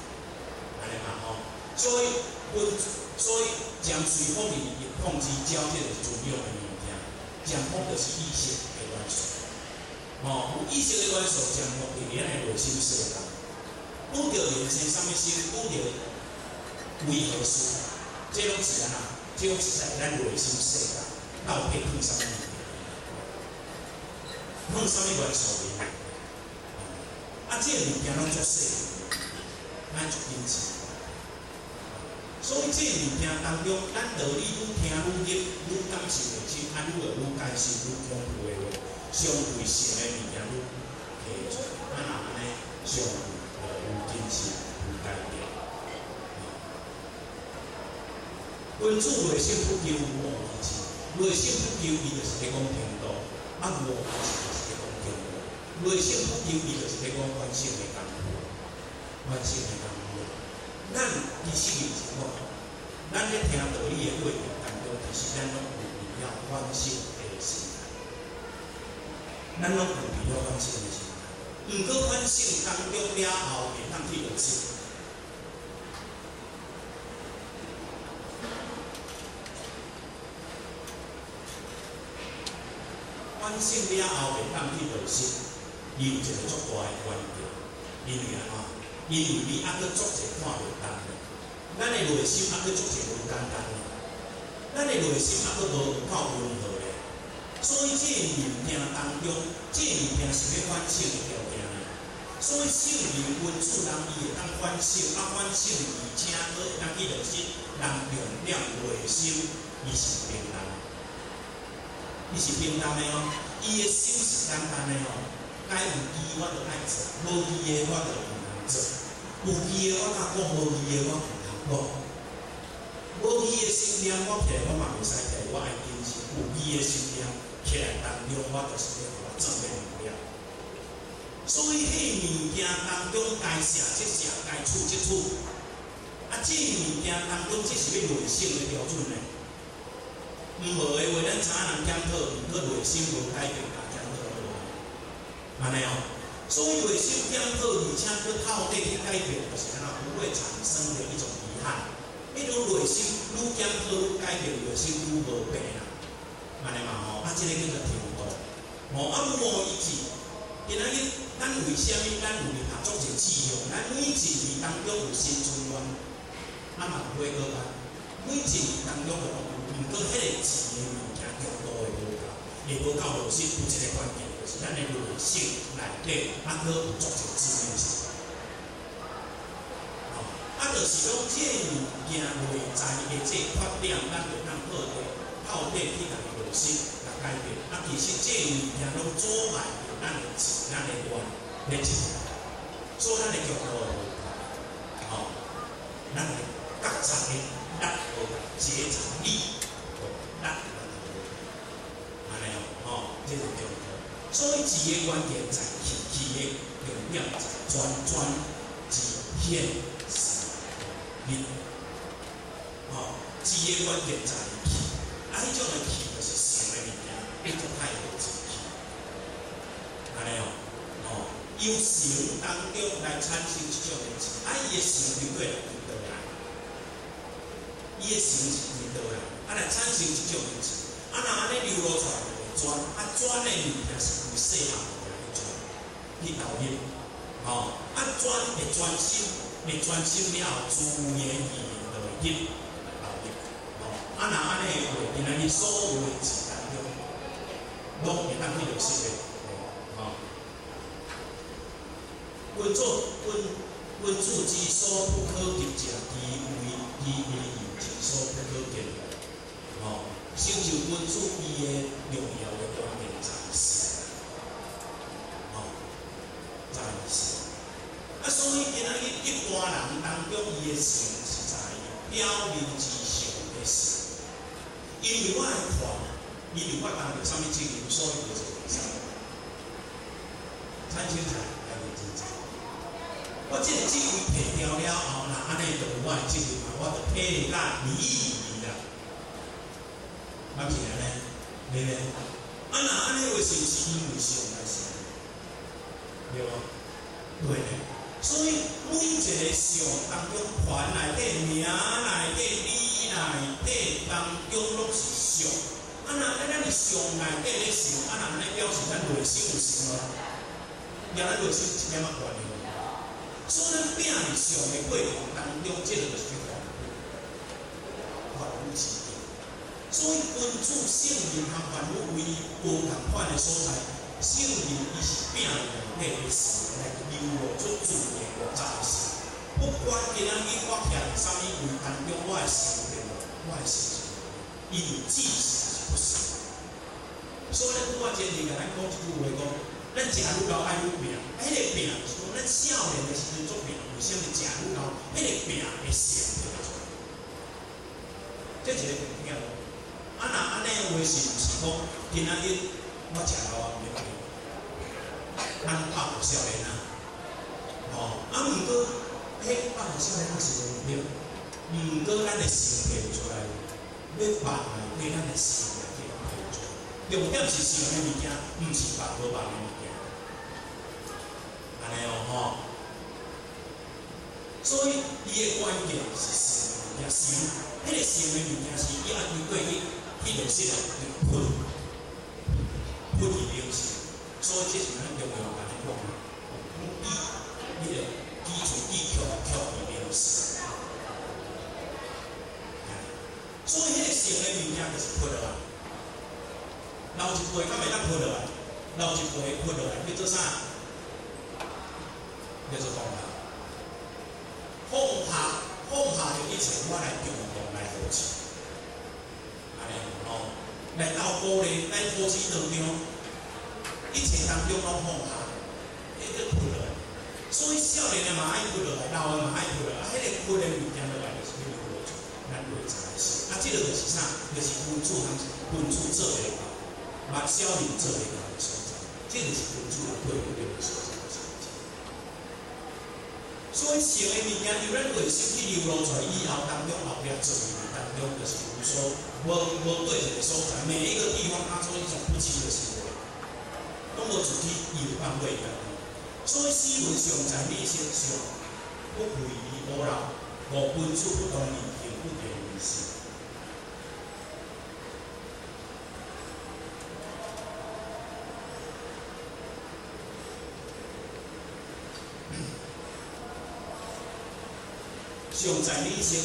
按呢嘛吼，所以阮所以占隨福伊控制焦這個是重要的物件，占卜就是意識的元素，吼，有意識的元素，占卜佇咱的內心世界，拄著人生啥物事，拄著為何事，這攏是按怎？這攏是在咱內心世界到底放啥物物件？放啥物元素佇內？啊，這個物件攏足細，咱足緊緻。所以這個物件當中，咱道理愈聽愈入，愈感受會深，啊，愈會愈解釋愈豐富的話，相對性的物件愈提出來，啊，若按呢，相對就有真實，有改變。君子內心不求無義志，內心不求伊就是咧講程度，啊無義志就是咧講強度。內心不求伊就是咧講反省的功夫，反省的功夫。咱其實認真講，咱咧聽道理的過程當中，其實咱攏有佇了反省的心態，咱攏有佇了反省的心態。毋過反省當中了後，會當去落實。反省了後會當去落實，伊有一個足大的關鍵，因為按怎？因為你猶閣足濟看袂當的，咱的內心猶閣足濟無簡單的，咱的內心猶閣無夠溫和的，所以這個物件當中，這個物件是欲反省的條件的。所以聖人君子人伊會當反省，啊反省而且閣會當去落實，人重點內心伊是平淡的。伊是平淡的哦，伊的心是簡單的哦。該有義我就愛做，無義的我就毋通做。有義的我敢講，無義的我毋通講。無義的心念我起來我嘛袂使起來，我愛謹慎。有義的心念起來當中，我就是咧予我做咧物了。所以，彼物件當中該捨則捨，該取則取。啊，這物件當中，這是欲內省的標準呢。毋無的話，咱知影人檢討，毋過內心無改變，共檢討無。按呢哦，所以內心檢討，而且閣透底去改變，就是按怎不會產生的一種遺憾。你愈內心愈檢討愈改變，內心愈無病啦。按呢嘛吼，啊，這個叫做程度。吼，啊，無一致。今仔日咱為啥物咱有立足一個志向？咱每一年當中有新春願，啊嘛有火鍋班，每一年當中就攏有。毋過，彼個錢的物件強度會無夠，會無夠落實。有一個關鍵，就是咱的內心內底，猶閣有足濟字面是。吼，啊，就是講這個物件內在的這個缺點，咱就當透底透底去共伊落實，共改變。啊，其實這個物件攏阻礙著咱的志、咱的願咧進步，所以咱的強度會無夠。吼，咱的覺察的力無夠，覺察力。按呢哦，吼，這是強度。所以字的關鍵在氣，氣的重點在專專之顯示力。吼，字的關鍵在氣，啊，彼種的氣就是想的物件，彼種太無志氣。按呢哦，吼，由想當中來產生這種的志，啊，伊的想對過來對倒來，伊的想是對倒來，啊，來產生這種的志。啊，若按呢流露出來就會專，啊專的物件是規細項物件去專，去投入，吼，啊專會專心，會專心了後，自然而然就會入投入，吼，啊若按呢的話，今仔日所有的志當中，攏會當去落實的，吼。君子君君子之所不可及者，其為其為義之所不可及，吼。成就君子伊的重要的關鍵在性，吼，在性。啊，所以今仔日一般人當中，伊的性是在表面之上的性。因為我愛看，因為我擔著啥物責任，所以就做袂使。產生啥？來認真做。我這個職位提掉了後，若按呢就有我的責任啊，我就體甲離異啦。敢是按呢？對袂？啊，若按呢話，是毋是因為想來想？對無？對呢。所以每一个相當中，凡內底、名內底、理內底當中，攏是相。啊，若咱咱是相內底咧想，啊，若按呢表示咱內心有想無？也咱內心一點仔關係無。所以咱摒佇相的過程當中，這個就是凡夫，凡夫之境。所以君子聖人和凡夫唯一無仝款的所在，聖人伊是摒佇內底的想來流露出自然五雜的心。不管今仔日我徛佇啥物位當中，我的心對無？我的心是無，伊有志是不是？所以咱拄仔前日共咱講一句話講，咱食愈老愛愈拚，彼個拚就是講咱少年的時陣足拚，為啥物食愈老，彼個拚會成就出來？這一個重點。啊，若按呢話是毋是講今仔日我食老啊，毋免拚？咱放予少年仔，吼，啊，毋過，彼放予少年仔是無對，毋過咱的心提出來，欲放內底咱的心內底提出來。重點是想的物件，毋是放無放的物件，按呢哦吼。所以伊的關鍵是想的物件，想，彼個想的物件是伊愛經過去彼個色去噴，噴去靈性。所以這是咱中庸共咱講的，講記，彼個記住記強強去靈性。所以彼個想的物件就是噴落來。老一輩敢會當噴落來，老一輩噴落來叫做啥？叫做放下。放下，放下著一切，我來共同來扶持。按呢吼，來鬥鼓勵，來扶持當中，一切當中攏放下，彼個噴落來。所以少年的嘛愛噴落來，老的嘛愛噴落來，啊，彼個噴的物件落來就是去流露出咱內在的心。啊，這個就是啥？就是君子和君子做袂到，嘛小人做袂到的所在。這就是君子和對不對的所在。所以想的物件由咱內心去流露出來以後，當中後壁做的當中就是有所無無對一個所在，每一個地方它做一種不清的行為，攏無自己有放過伊家己。所以死文上在理性上，不愧於烏老，五君子不同意，行不得為是。上在理性，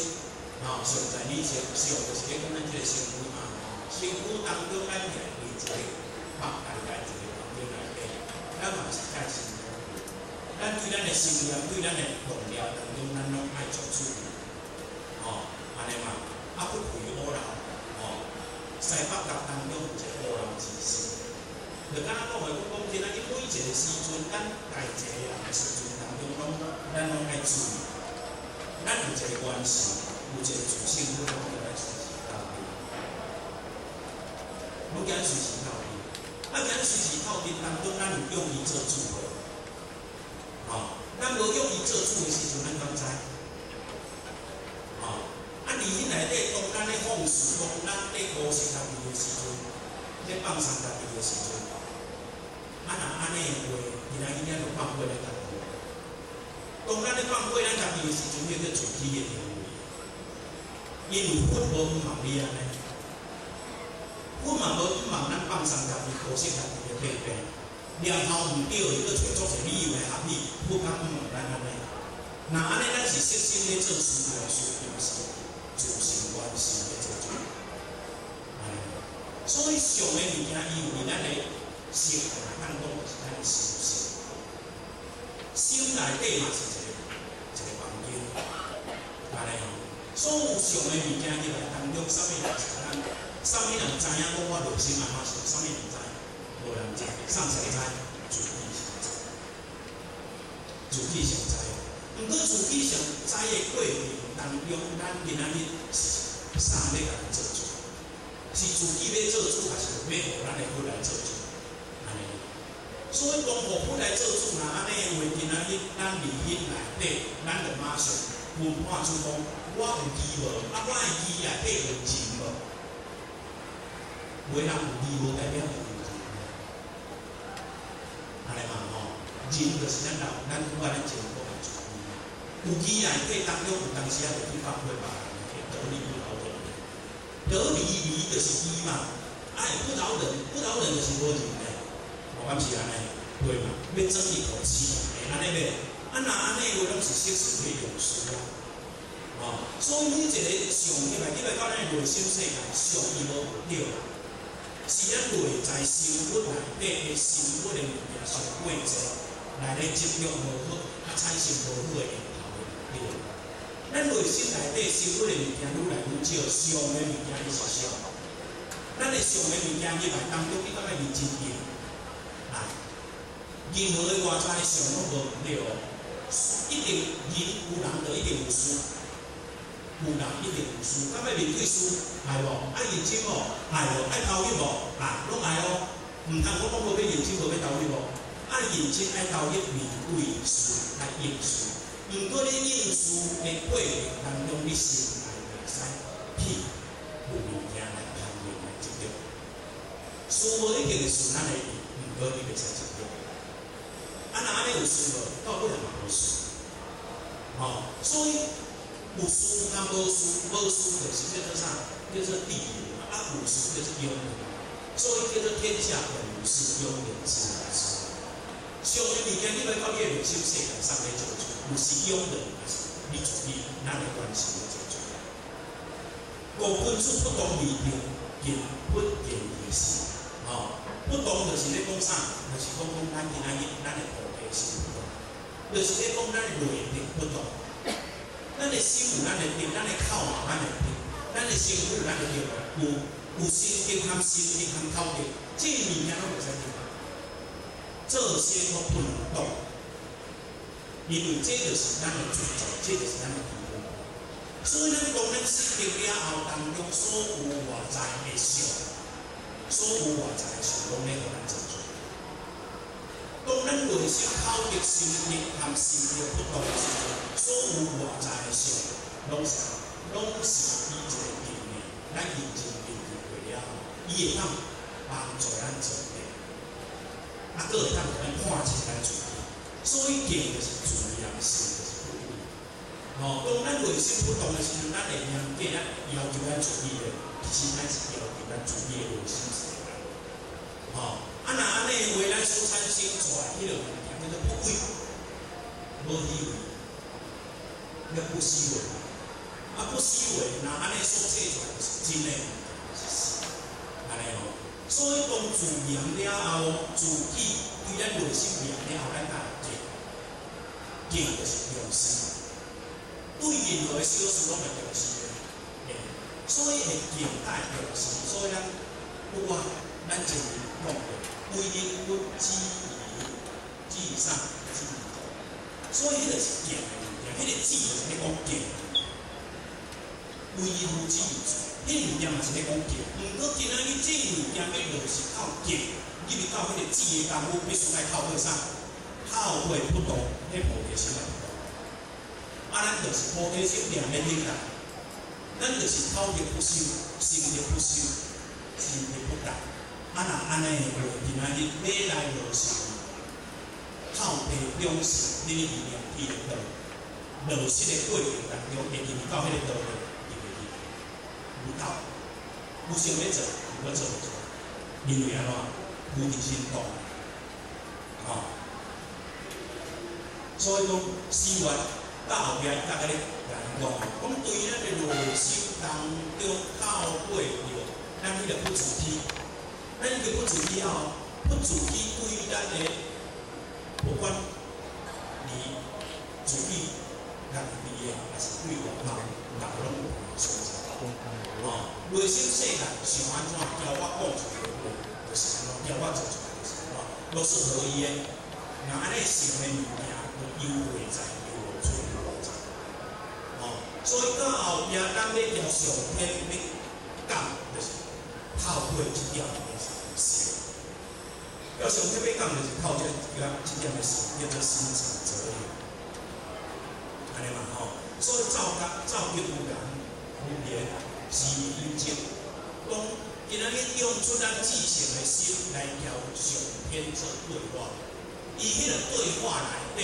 吼，上在理性，上就是咧講咱這個身軀嘛，吼，身軀當中咱徛佇一個房家己一個房間內底，咱嘛是愛心。咱對咱的心念，對咱的動念當中，咱攏愛做注意，吼，按呢嘛，啊不愧烏老，吼，西北角當中有一個烏老之心，就敢若講的，講講今仔日每一個時陣，咱大一個人的時陣當中，攏咱攏愛注意。咱有一個關係，有一個自性，阮攏共咱隨時鬥陣，攏共咱隨時鬥陣。啊，共咱隨時鬥陣當中，咱有用伊做主無？吼，咱無用伊做主的時陣，咱敢知？吼，啊，佇彼內底，當咱咧放肆，當咱咧高興家己的時陣，咧放鬆家己的時陣，啊，若按呢的話，今仔日咱就放過咱家己。當咱咧放過咱家己的時陣，彼個自己的定位。因為佛無毋望你按呢，佛嘛無毋望咱放鬆家己、高興家己的爬爬，念頭毋對，伊閣揣足濟理由來合你，佛敢毋望咱按呢？若按呢，咱是悉心咧做事來事，毋是自性關係咧做主。所以上的物件，伊有佇咱的生活當中，就是咱的心性。心內底嘛是一個一個房間，按呢吼。所有上的物件入來當中，啥物人知咱？啥物人知影講我內心按怎想？啥物人知？無人知，啥人知？自己上知，自己上知。毋過自己上知的過程當中，咱今仔日是啥欲共伊做主？是自己欲做主，還是欲予咱的佛來做主？按呢。所以講，予佛來做主，若按呢的話，今仔日咱佇彼內底，咱就馬上分判出講，我有義無？啊，我的義內底有仁無？有的人有義無代表有仁。按呢嘛吼，仁就是咱老，咱拄仔咱前講的自有機內底當中有當時仔就去放過別人，會得理不饒人。得理理就是義嘛，愛不饒人，不饒人就是無仁的，無敢是按呢？對嘛？欲爭一口氣，會按呢袂？啊，若按呢話，攏是適時去用事啊。哦，所以每一個相入來，入來到咱的內心世界，相伊無毋對，是咱內在生活內底的生活的物件傷過濟，來咧執著無好，啊產生無好的念頭的對。咱內心內底生活的物件愈來愈少，相的物件伊是相。咱的相的物件入來當中，你感覺伊真硬？啊，任何的外在相攏無毋對哦，一定人有人就一定有事，有人一定有事。敢欲面對事，愛無？愛認真無？愛無？愛投入無？愛，攏愛哦。毋通講講無欲認真，無欲投入哦。愛認真，愛投入面對事，來應事。毋過你應事的過程當中，你心內袂使去有物件來攀緣來執著。事無一定會順咱的意，毋過你袂使執著。啊，若按呢有事無？到尾也嘛無事。吼，所以有事佮無事，無事就是叫做啥？叫做諦嘛。啊，有事叫做勇。所以叫做天下本無事，庸人自擾之。相的物件，你來到你的內心世界上咧做主，有是庸人，還是你自己咱的關係咧做主。五君子不動為定，見不見其心。吼，不動就是咧講啥？就是講講咱今仔日咱的菩提心不動，就是咧講咱的內定不動。咱的心有咱的定，咱的口嘛咱的定，咱的身軀有咱的定，有身定含心定含口定，這物件攏袂使動。這些都不能動，因為這就是咱的自在，這就是咱的基本。所以咱講咱心定了後，當中所有外在的相，所有外在的相，攏咧予咱做主。當咱內心口德、心定含心定不動的時陣，所有外在的相，攏是以一個定的，咱認真面對過了後，伊會當幫助咱做的。啊，閣會當予咱看清咱自己，所以見就是自然，心就是不為。吼，當咱內心不動的時陣，咱會嚴格咱要求咱自己的，其實咱是要求咱自己的內心世界。吼，啊，若按呢話，咱所產生出來彼个物件叫做不為，無虛偽，叫不虛偽。啊，不虛偽，若按呢所做出來就是真的，就是實，按呢吼。所以講自然了後，自己對咱內心明了後，咱才會見，見就是重視，對任何的小事攏會重視的，所以會見愛重視。所以咱有啊，咱前面講過，為人不知義，至上至道。所以彼個是見的物件，彼個智就是咧講見。為人夫之義，彼個物件嘛是咧講見。毋過今仔日這物件欲落實到見，入去到彼個智的功夫，必須愛透過啥？透過不動，彼菩提心來不動。啊，咱就是菩提心念免忍啦，咱就是口德不修，心德不修，心德不動。啊，若按呢的話，今仔日欲來落實，透過兩性，你意念去的道，落實的過程當中，會入去到彼個道理，入袂去，無道，有想欲做，毋過做袂出來，因為按怎？菩提心動，吼。所以講，四月到後壁，大家咧共𪜶講，講對咱的內心當中透過著咱彼個不自體，咱彼個不自體後，不自體對咱的，不管你自己家己的，還是對外口，逐个攏有所在。吼，內心世界想按怎，交我講出來的話，就是按怎；交我做出來就是按怎，攏是合一的。若按呢想的物件，就有內在，有出有外在。吼，所以到後壁，咱欲朝上天欲講，就是透過這點的心。要上天欲講，就是透過這點的心，叫做心誠則靈。按呢嘛吼，所以造造業有緣，有緣是因證。講今仔日用出咱至誠的心來交上天做對話，伊彼個對話內底，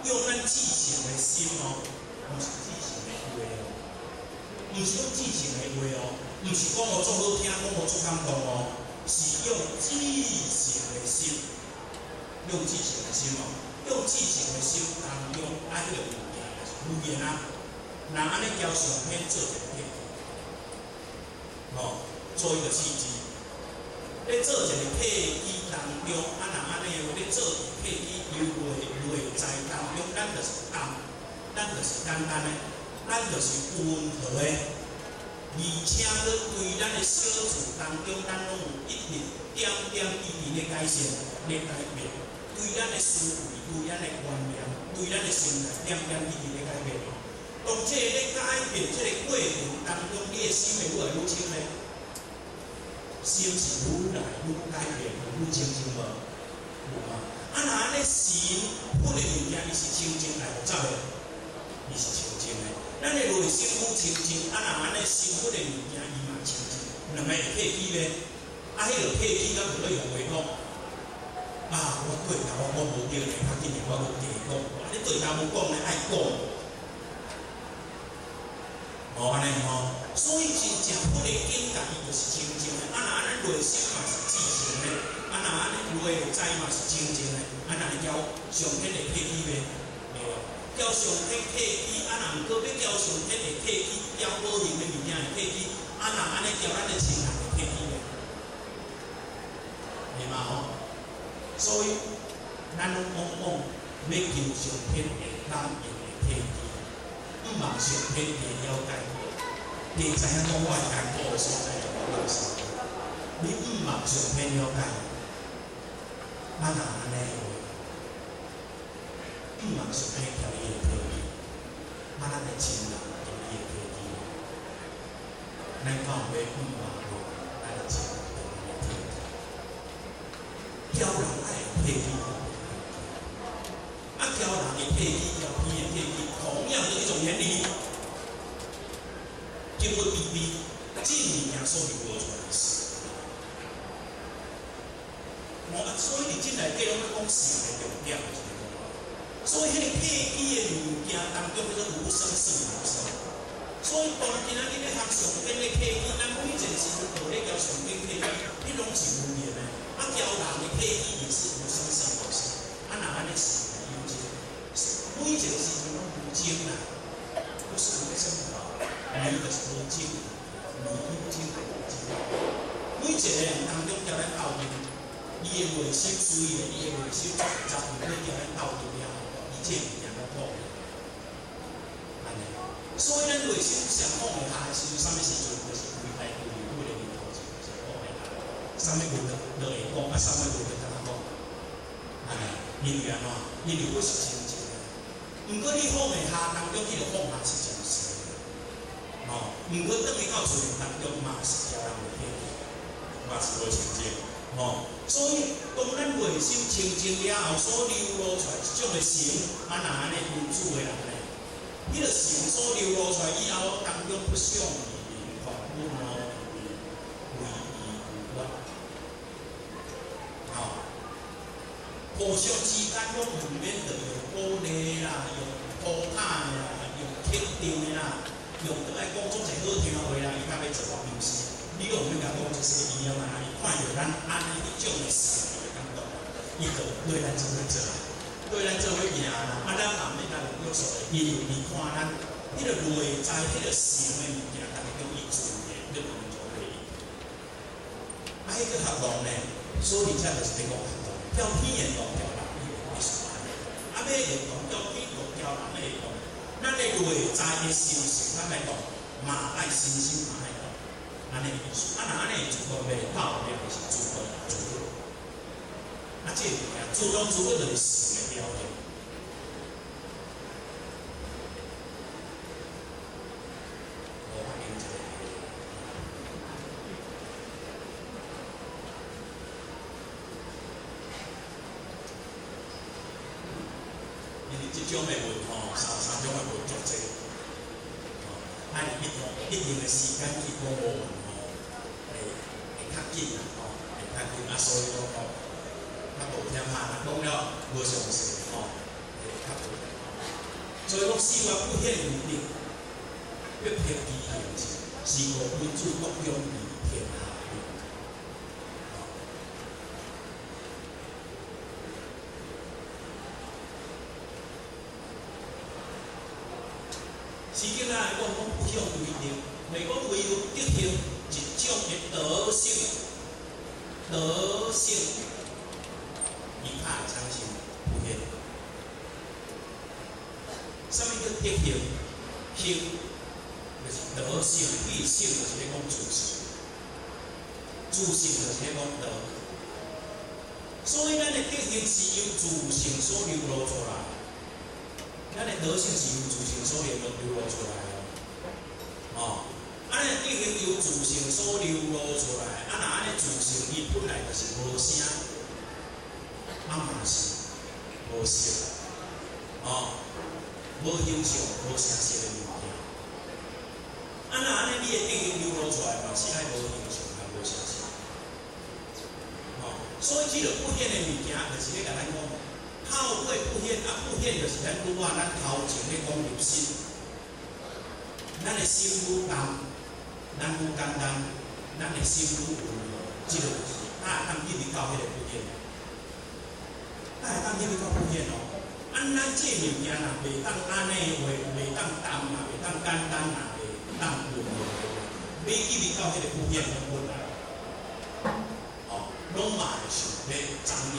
用咱至誠誠的心哦，毋是至誠的話哦，毋是用至誠的話哦，毋是講予足好聽，講予足感動哦，是用至誠的心，用至誠的心哦，用至誠的心當中愛彼個物件就是語言啊。若按呢交上天做一個契機，吼，做一個契機。咧做一個契機當中，啊，若按呢話咧做契機，由內在當中，咱就是淡，咱就是簡單的，咱就是溫和的，而且閣對咱的小事當中，咱攏有一直點點滴滴咧改善、咧改變。對咱的思維、對咱的觀念、對咱的心態，點點滴滴咧改變。當這個咧改變這個過程當中，你的心會愈來愈清咧，心是愈來愈改變，愈清淨無？有嗎？啊，若按呢神佛的物件，伊是清淨來複雜的，伊是清淨的。咱的內心愈清淨，啊，若按呢神佛的物件，伊嘛清淨，兩个會契機咧。啊，彼个契機敢袂用話講？啊，我對頭我講無對咧，較緊我閣加講。啊，你對頭無講咧，愛講。哦，按呢吼，所以真正佛的境界，伊就是清淨的。啊，若按呢內心嘛是至誠的，啊，若按呢內在嘛是清淨的，啊，若會交上天會客氣袂？袂哦。交上天客氣，啊，若毋過欲交上天會客氣，交無形的物件會客氣，啊，若按呢交咱的親人會客氣袂？會嘛吼？所以，咱攏往往欲求上天會感應會客氣，毋望上天會了解。你知影講我艱苦的所在就無垃圾，你毋望上天了解，啊若按呢話，毋望上天共你會客氣，啊咱的親人共你會客氣，咱敢有欲毋望講咱的親人共咱會客氣？交人愛客氣，啊交人會客氣，交天會客氣，同樣的一種原理。經過比比，這物件所流露出來的是，哦，所以佇這內底攏咧講善的重點，就是講，所以彼個客氣的物件當中叫做無聲勝有聲。所以當今仔日咧學上天咧客氣，咱每一個時陣學咧交上天客氣，彼攏是無言的。啊，交人的客氣也是無聲勝有聲。啊，若按呢是有情，每一個時陣攏無情啦，不是無聲。你就是無情，你有情就無情。每一個人當中交咱鬥陣，伊的內心雖然伊的內心複雜，毋過交咱鬥陣了後，伊這物件攏放按呢，所以咱內心上放會下的時陣，啥物時陣？就是跪在跪佛的面頭前，就是放會下。啥物話都都會講，啊，啥物話都敢講。按呢，因為按怎？因為佛是清淨的。毋過你放會下當中，彼个放下是真實。吼，毋過轉去到厝當中嘛是交人會客氣，嘛是無清淨，吼。所以當咱內心清淨了後，所流露出來一種的誠，啊，若按呢信主的人呢，彼个誠所流露出來以後，當中不想以名，不惱以為意有法，吼，互相之間攏毋免著用鼓勵啦，用鼓勵啦，用肯定的啦。用著愛講足濟好聽話啦，伊才欲做啊，毋是？你攏毋免共講這些，伊了嘛，伊看著咱按呢彼種的事，伊會感動，伊就對咱做伙做啊，對咱做伙行啦。啊，咱嘛毋免共用約束的，因為伊看咱彼个內在彼个善的物件當中，伊自然就能做伙。啊，彼个合同呢，所以這就是咧講合同，叫天會動，叫人伊會必須按呢。啊，欲會動，叫天動，叫人會動。咱的內在的心性，咱來講，嘛愛身心嘛愛動，按呢意思。啊，若按呢自動袂到的，就是自動自律。啊，這物件自動自律就是善的表現。我啉一个。因為這種的問吼，三種的問足濟，吼，啊，一定的時間去講無完吼，會較緊啦，吼，會較緊啊，所以講吼，較無忝哈，講了無詳細吼，會較無忝。所以講四月不顯為德，逼迫其行之，是故君子國強而天下平。诗经咱来讲讲不向为德，就是讲唯有德行一种的德性，德性，伊較會產生不顯。啥物叫德行？行就是德性，伊性就是咧講自性，自性就是咧講德。所以咱的德行是由自性所流露出來，咱的德性是由自性所流露出來的。哦，啊，咱的德行由自性所流露出來，啊，若按呢自性伊本來就是無聲，啊嘛是無色，哦。無形象、無聲色的物件，啊，若按呢，你的德行流露出來嘛，是愛無形象、也無聲色。哦，所以這个不顯的物件，就是咧共咱講，透過不顯，啊，不顯就是咱拄仔咱頭前咧講入心，咱的心愈重，咱愈簡單，咱的心愈溫和，這个就是才會當入去到彼个不顯，才會當入去到不顯哦。啊，咱這物件若袂當按呢話，袂當淡啊，袂當簡單啊，袂當溫和，欲入去到彼个不顯攏困難，哦，攏嘛會想欲張揚，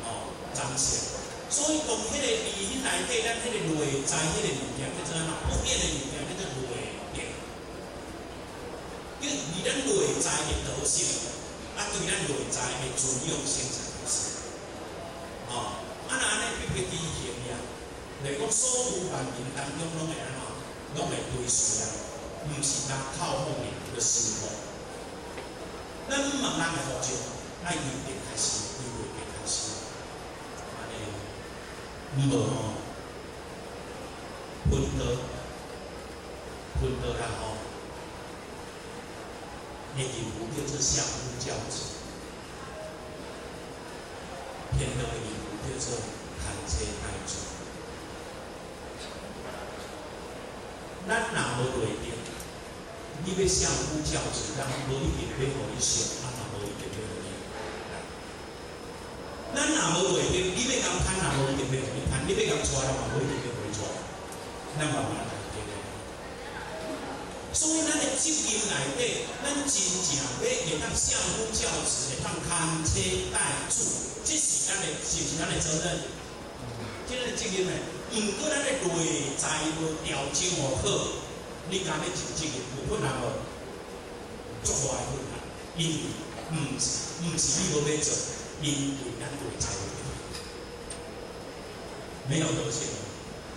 哦，彰顯。所以講，彼个佇彼內底，咱彼個內在彼個物件叫做按怎？不顯的物件叫做內德，叫佇咱內在的德性，啊，對咱內在的滋養生產是，哦。啊，若按呢逼迫其行呀，就是講所有萬民當中攏會按怎？攏會追隨啊，毋是人口方面去收穫。咱問人的呼召，愛由德開始，由內德開始。按呢，毋無吼，分道，分道啦吼，的義務叫做相夫教子，天道的義務叫做牽妻帶子。咱若無內德，你欲相夫教子，人無一定欲予你相，啊嘛無一定欲予你。咱若無內德，你欲共牽，也無一定欲予你牽；你欲共帶，嘛無一定欲予你帶。咱慢慢來對咧。所以咱的責任內底，咱真正欲會當相夫教子，會當牽妻帶子，這是咱的，是毋是咱的責任？這咱的責任呢？毋過咱的內在無調整予好，你敢欲盡責任有困難無？足大的困難，因為毋是你無欲做，因為咱內在有問題，沒有德性。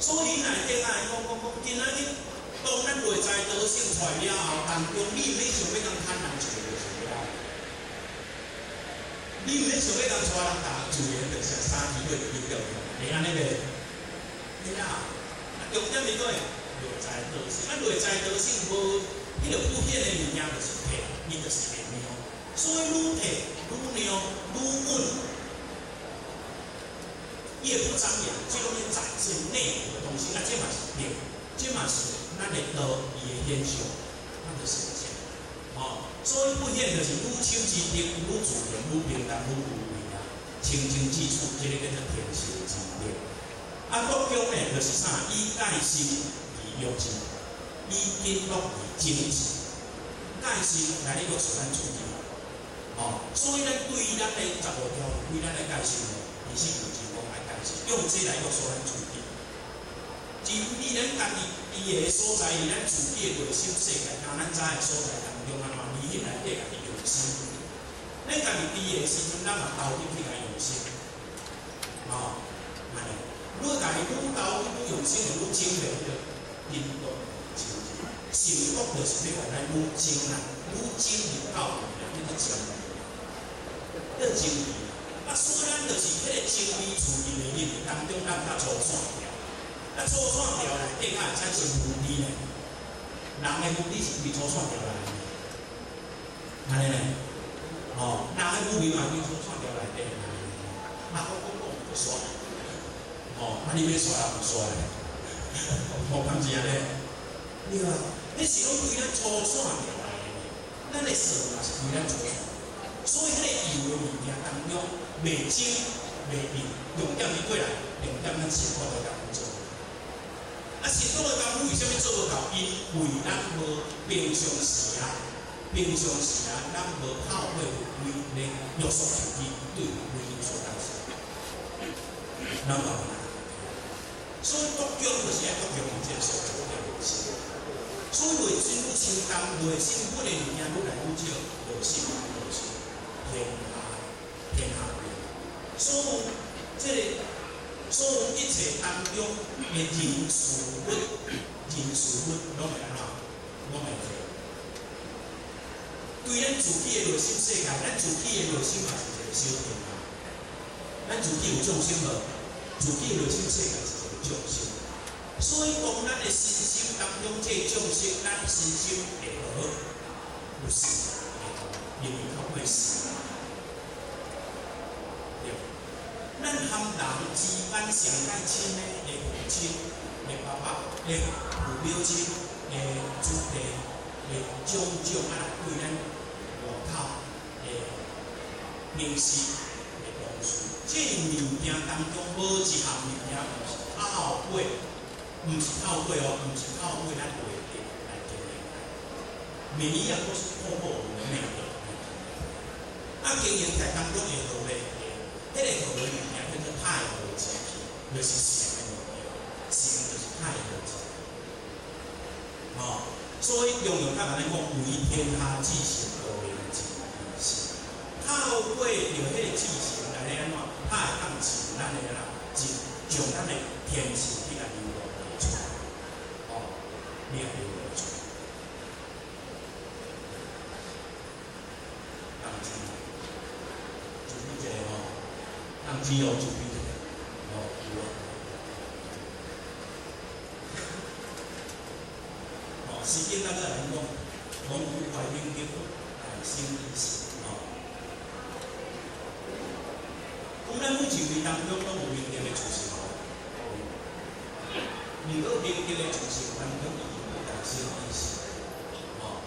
所以內底愛講，今仔日當咱內在德性出來了後，當中你毋免想欲共牽人一個就了，你毋免想欲共帶人打，自然就是三支火就去掉，會按呢袂？會啦，啊重點是佗？內在德性，啊內在德性無，彼个不顯的物件就是退，伊就是會讓。所以愈退愈讓愈穩，伊會不張揚，這攏咧展現內的東西，啊這嘛是德，這嘛是咱的道伊的現象，咱就是這。哦，所以不顯就是愈守之德，愈自然，愈平淡，愈無為啊，清淨之處，這个叫做天性之德。啊，國強呢，就是啥？以戒心而約之，以謹樂而整之。戒心來咧約束咱自己，哦，所以咱對咱的15條對咱的戒心呢，其實就是講愛戒心，用這來約束咱自己。伫咱家己佇的所在，佇咱自己的內心世界，當咱知的所在當中，按怎佇彼內底家己用心。咱家己佇的時陣，咱嘛投入去共用心，哦，按呢。愈家己愈投入、愈用心，就愈精煉彼个引導精進。成功就是欲予咱愈精啦，愈精入到啦，叫做精，叫精微。啊，所以咱就是彼个精微处理的入當中，咱較粗線條。啊，粗線條內底才會產生無知呢。人的無知是對粗線條來的，按呢呢？哦，人的無明嘛對粗線條內底來的。啊，我講講就煞。哦，啊你欲煞也毋煞咧，哦，敢是按呢？對啊，彼是攏規咱粗線落來的，咱的算嘛是規咱粗線，所以彼個油的物件當中，袂精袂密，重點伊過來，重點咱辛苦的工夫做。啊，辛苦的工夫為啥物做無夠？因為咱無平常時啊，平常時啊，咱無透過規咧約束自己對規有所擔心，咱無。所以國強就是愛國強佇這個所在的問題。所以內心愈清淡，內心本的物件愈來愈少，內心就是天下天下變。所有這個所有一切當中的人事物，人事物攏會按怎？攏會變。對咱自己的內心世界，咱自己的內心嘛是一個小天下。咱自己有眾生無？自己的內心世界是一個眾生。所以當咱的身心當中，這個眾生，咱身心會和，有事會和，因為透過事。對。咱和人之間上較親的，的父親、的爸爸、的父母親、的子弟、的種種啊，對咱外口的平時的同事，這物件當中，無一項物件毋是透過，毋是透過哦，毋是透過咱內德來經營。每一樣都是透過我們內德來經營。啊，經營在當中會好袂？彼個好的物件叫做太和之氣，就是善的物件，善就是太和之氣。哦，所以中庸較甲咱講，為天下至聖多靈之心。透過著彼個至聖來咧按怎，它會當盡咱的啦，盡將咱的天性去共流露出來。哦，你也流露出來。當知，注意一下吼，當知哦，注意一下，哦，有啊。哦，詩經咱個來講，講有懷明德，大生以時，吼。咁咱每一位當中攏有明德的自性，毋過明德的自性當中，伊不大生以時，吼，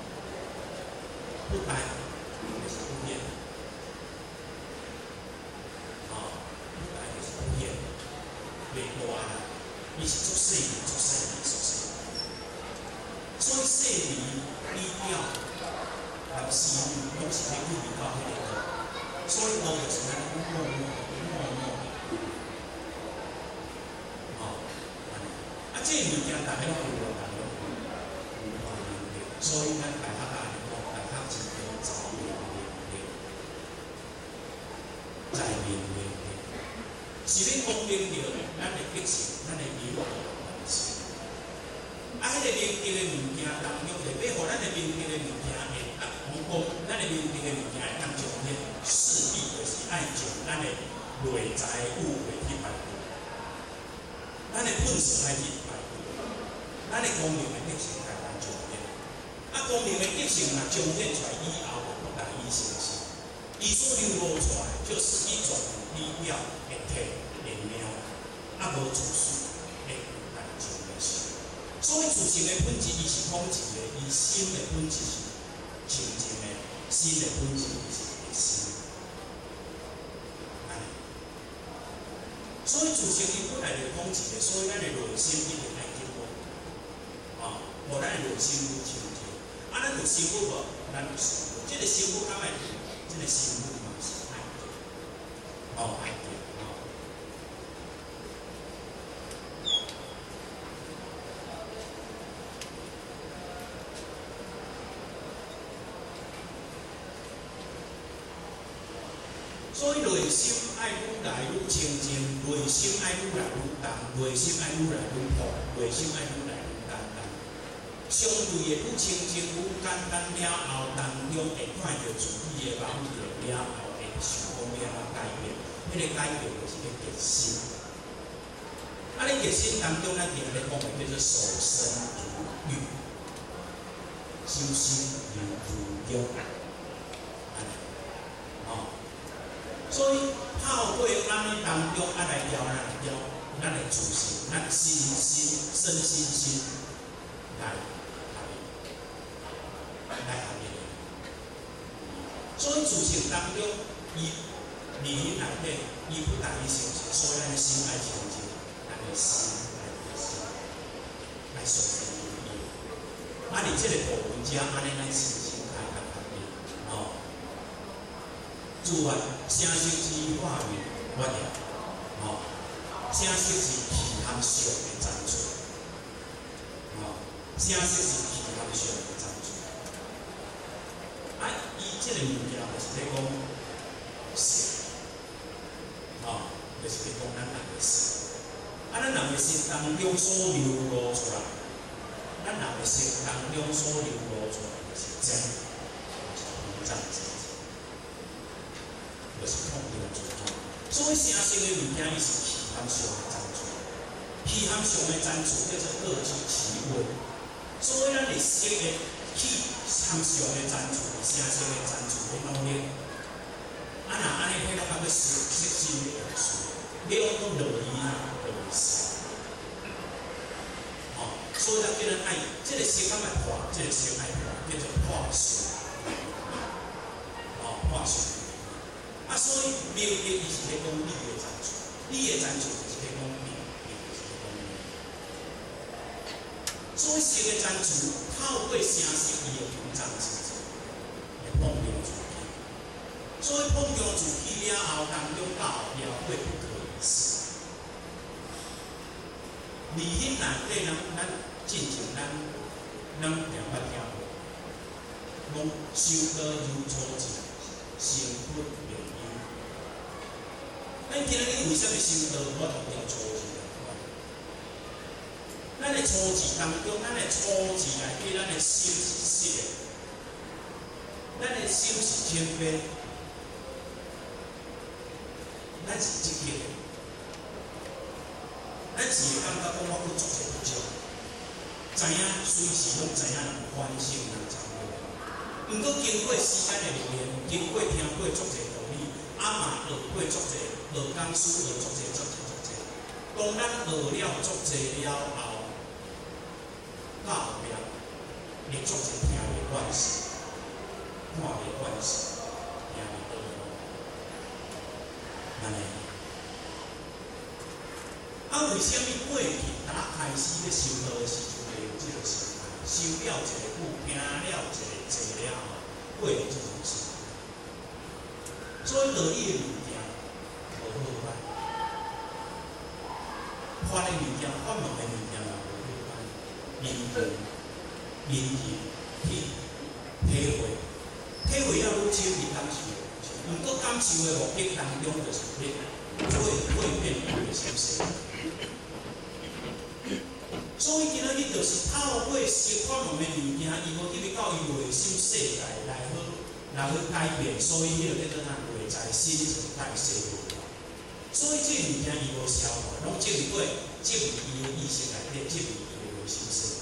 不大就是不變，吼，不大就是不變，袂大啦，伊是足細膩、足細膩、足細膩。所以細膩、低調、含思慮，攏是咧去味到彼個道。所以道就是咱默默、默默，吼，啊，這個物件逐家攏有無？逐家攏有，有懷明德。所以咱大學啊，講大學之中在明明德，在明明德，是欲講明著咱的德性，咱的優良關係。啊，彼個明德的物件當中，就欲予咱的明德的物件會當講，咱的明德的物件會當彰顯，勢必就是愛將咱的內在污穢去排除，咱的糞屎愛去排除，咱的光明的德性才當彰顯。啊，光明的德性若彰顯出來以後，就不大以成事。伊所流露出來，就是一種理表的體的命，啊，無自私的來彰顯。所以自性的本質，伊是空寂的，伊心的本質是清淨的，心的本質伊是會心。所以自性伊本來就空寂的，所以咱的內心一定愛淨化，啊，予咱的內心愈清淨。啊，咱有心母無？咱有心母，這個心母敢愛淨？這個心母嘛是愛淨，哦，愛淨，哦。所以內心愛愈來愈清淨，內心愛愈來愈重，內心愛愈來愈薄，內心愛愈來愈簡單。相對的愈清淨、愈簡單了後，當中會看著自己的網頁了後，會想講欲按怎改變？彼個改變就是咧革新。啊，咧革新當中，咱定咧講的叫做守身如玉，修身如如玉，按呢，哦。所以透過按呢當中，啊來調來調，咱的自性，咱身心身心心來合一，來合一。所以自性當中，伊二因內底，伊不但伊成聖，所以咱的心愛清淨，咱的心愛心來順應伊。啊，佇這個部分遮，按呢咱身心愛較合一，吼。自願聲色之化緣我念，吼。聲色是氣含相的展出，吼。聲色是氣含相的展出。啊，伊這個物件就是咧講色，吼，就是咧講咱人的心。啊，咱人的心當中所流露出來，咱人的心當中所流露出來就是真，就是膨脹自己，就是膨脹自己。所以聲色的物件，伊是氣含相的展出，氣含相的展出叫做各執其位。所以咱的色的氣含相的展出，聲色的展出的努力。啊，若按呢，彼個叫做色色心的意思，你講講落去啊，就袂使。吼，所以咱叫咱愛，這個色敢愛破，這個色愛破，叫做破相。吼，破相。啊，所以明德伊是咧講理的展出，理的展出就是咧講明，明就是咧講理。所以色的展出，透過聲色伊會膨脹自己，會膨脹自己。所以膨脹自己了後，當中到後壁會不可一世。二因內底，咱進前咱定捌聽過，講修道如初智，成佛明優。咱今仔日為啥物修道？我頭先初智來看。咱的初智當中，咱的初智內底，咱的心是實的，咱的心是謙卑，咱是積極的，咱是會感覺講我閣足濟不足，知影隨時攏知影人反省人懺悔。毋過經過時間的歷練，經過聽過足濟道理，啊嘛學過足濟，學講師學足濟足濟足濟。當咱學了足濟了後，到後壁會足濟聽袂慣勢，看袂慣勢，聽袂倒按呢。啊，為啥物過去打開始咧修道的時陣會有這個心態？修了一個久，聽了一個濟了後，會有這種心態。所以道理的物件無好歹，法的物件、法門的物件嘛無好歹，因緣、因緣去體會，體會了愈深，伊感受會愈深。毋過感受的目的當中，就是咧蛻變伊的心性。所以今仔日就是透過釋法門的物件，伊無去到伊內心世界來去改變，所以彼個叫做啥？內在新陳代謝無法。所以這個物件伊無消化，攏經過進入伊的意識內底，進入伊的內心世界。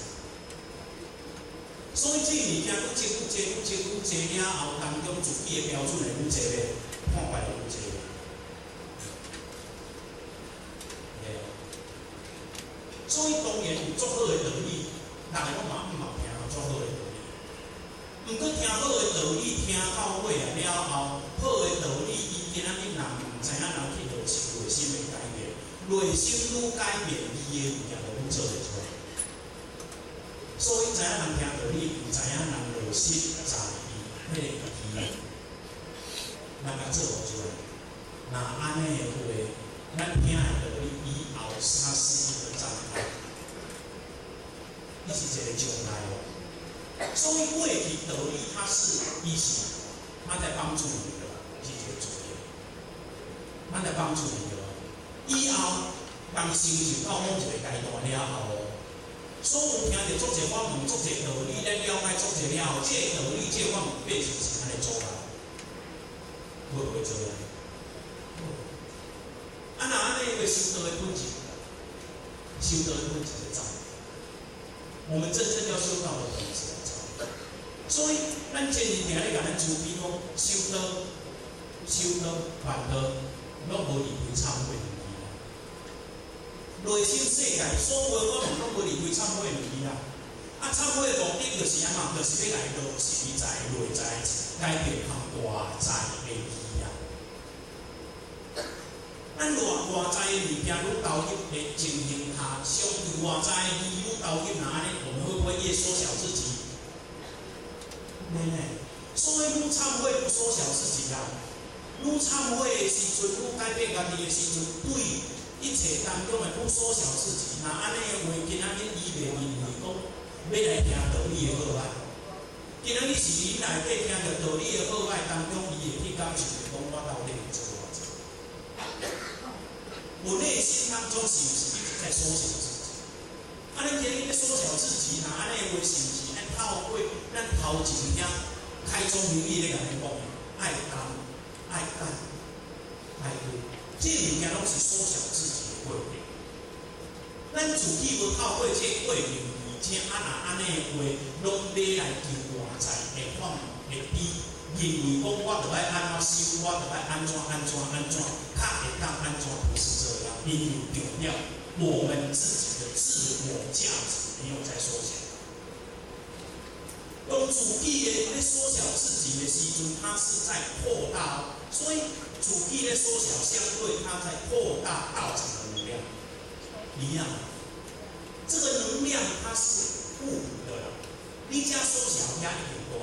所以這個物件閣積愈濟、愈積愈濟了後，當中自己的標準會愈濟咧，看法會愈濟咧。對。所以當然有足好的道理，逐个攏嘛毋嘛聽足好的道理。毋過聽好的道理，聽到尾啊了後，好的道理，伊今仔日若毋知影人去落實內心的改變，內心愈改變，伊的物件就愈做會出來。所以知影人聽道理，毋知影人落實在伊彼個意，人共做無出來。若按呢的話，咱聽的道理以後啥是一個狀態？伊是一個狀態哦。所以過去道理，它是伊是，它在幫助你的，是一個作用。它在幫助你的。以後當成就到某一個階段了後，所有聽著足濟法門、足濟道理，咱了解足濟了後，這個道理、這個法門變成是咱的阻礙，會不會做啊？啊，若按呢，會修道的本質，修道的本質就走。我們真正要修道的本質走。所以，咱前日定咧共咱慈悲講，修道、修道、辦道，攏無離開懺悔的。內心世界所有我嘛攏無離開懺悔兩字啦。啊，懺悔的目的就是按怎？就是欲來落實在內在改變和外在的伊啊。咱外在的物件愈投入的情形下，相對外在的伊愈投入，若按呢，我們會不會越縮小自己？對呢。所以愈懺悔愈縮小自己啦。愈懺悔的時陣，愈改變家己的時陣，對一切當中的愈縮小自己。若按呢的話，今仔日伊袂認為講欲來聽道理的好歹。今仔日是恁內底聽著道理的好歹當中，伊會去感受著講我到底有做偌濟。我內心當中是毋是一直在縮小自己？啊，恁今日咧縮小自己，若按呢的話，是毋是咱透過咱頭前遐開宗明義咧共恁講，愛擔、愛等、愛悔，這物件攏是縮小自己的過程。咱自己無透過這個過程，而且啊若按呢的話，攏欲來求外在的放的低，認為講我著愛按怎修，我著愛按怎按怎按怎，較會當按怎，不是這樣。因為強調我們自己的自我價值沒有在縮小。當自己的咧縮小自己的時陣，它是在擴大，所以自己咧縮小，相對它在擴大道場的能量，一樣。這個能量它是互補的啦。你遮縮小，遐一定大；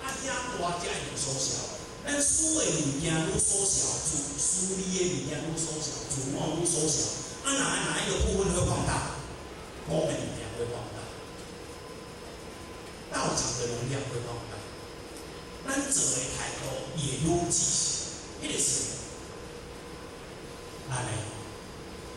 啊，遐大，遮一定縮小。咱輸的物件愈縮小，自私利的物件愈縮小，自我愈縮小。啊，哪一個部分會放大？講的物件會放大。道場的能量會放大，咱做的態度也愈積極，彼個是按呢。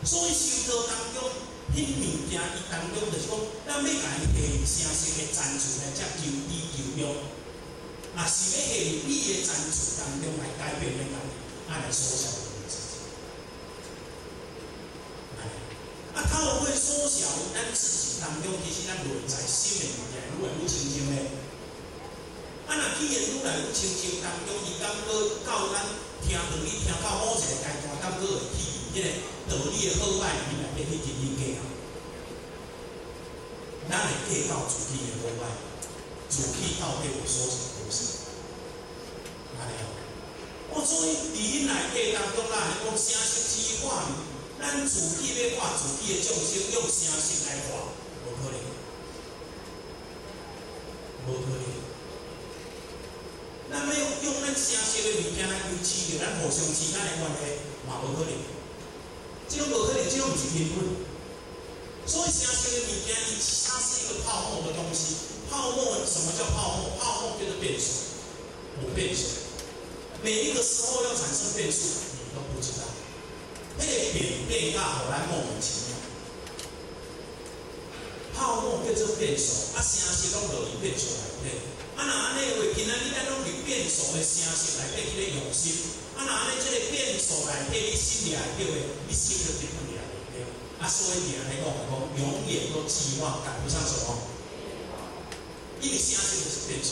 所以修道當中，彼物件伊當中就是講，咱欲共伊下聲色的層次來遮求知求用，也是欲下入你的層次當中來改變咱家己，啊來縮小我們自己。啊，透過縮小咱自己當中，其實咱內在心的物件愈來愈清淨咧。啊，若既然愈來愈清淨當中，伊感覺到咱聽道理聽到某一個階段，感覺會去彼個道理的好歹裡內底去斤斤計較。咱會計較自己的好歹，自己到底有縮小多少？按呢哦。哦，所以佇彼內底當中，咱會講聲色之化，咱自己欲化自己的眾生，用聲色來化，無可能，無可能。咱欲用咱聲色的物件來維持著咱互相之間的關係，嘛無可能。這種無可能，這種毋是根本。所以聲色的物件，伊它是一個泡沫的東西。泡沫，什麼叫泡沫？泡沫就是變數，有變數。每一個時候要產生變數，你都不知道。彼個變變甲予咱莫名其妙。泡沫叫做變數，啊，聲色攏落佇變數內底。啊，若按呢話，今仔日咱攏佇變數的聲色內底去咧用心。啊，若按呢這個變數內底你心掠會著的，你心就得不掠袂著。啊，所以定咧講講，永遠都計劃趕不上什麼？因為聲色就是變數。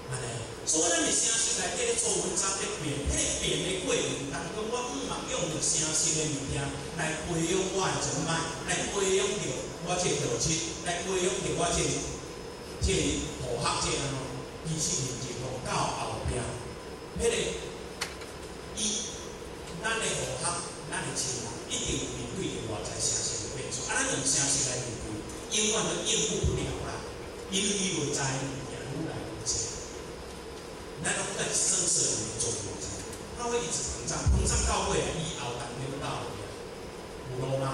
按呢，所以咱佇聲色內底咧做文章咧變，彼個變的過程當中，我毋茫用著聲色的物件來培養我的人脈，來培養著我這個道親，來培養著我這個同學這按怎？其實認真講到後壁，彼個伊咱的同學、咱的親人，一定有面對著外在聲色的變數，啊，咱用聲色來面對，永遠都應付不了啦，因為伊內在的物件愈來愈濟。咱攏在聲色裡面做文章，它會一直膨脹，膨脹到尾啊，以後當中到後壁，有路嗎？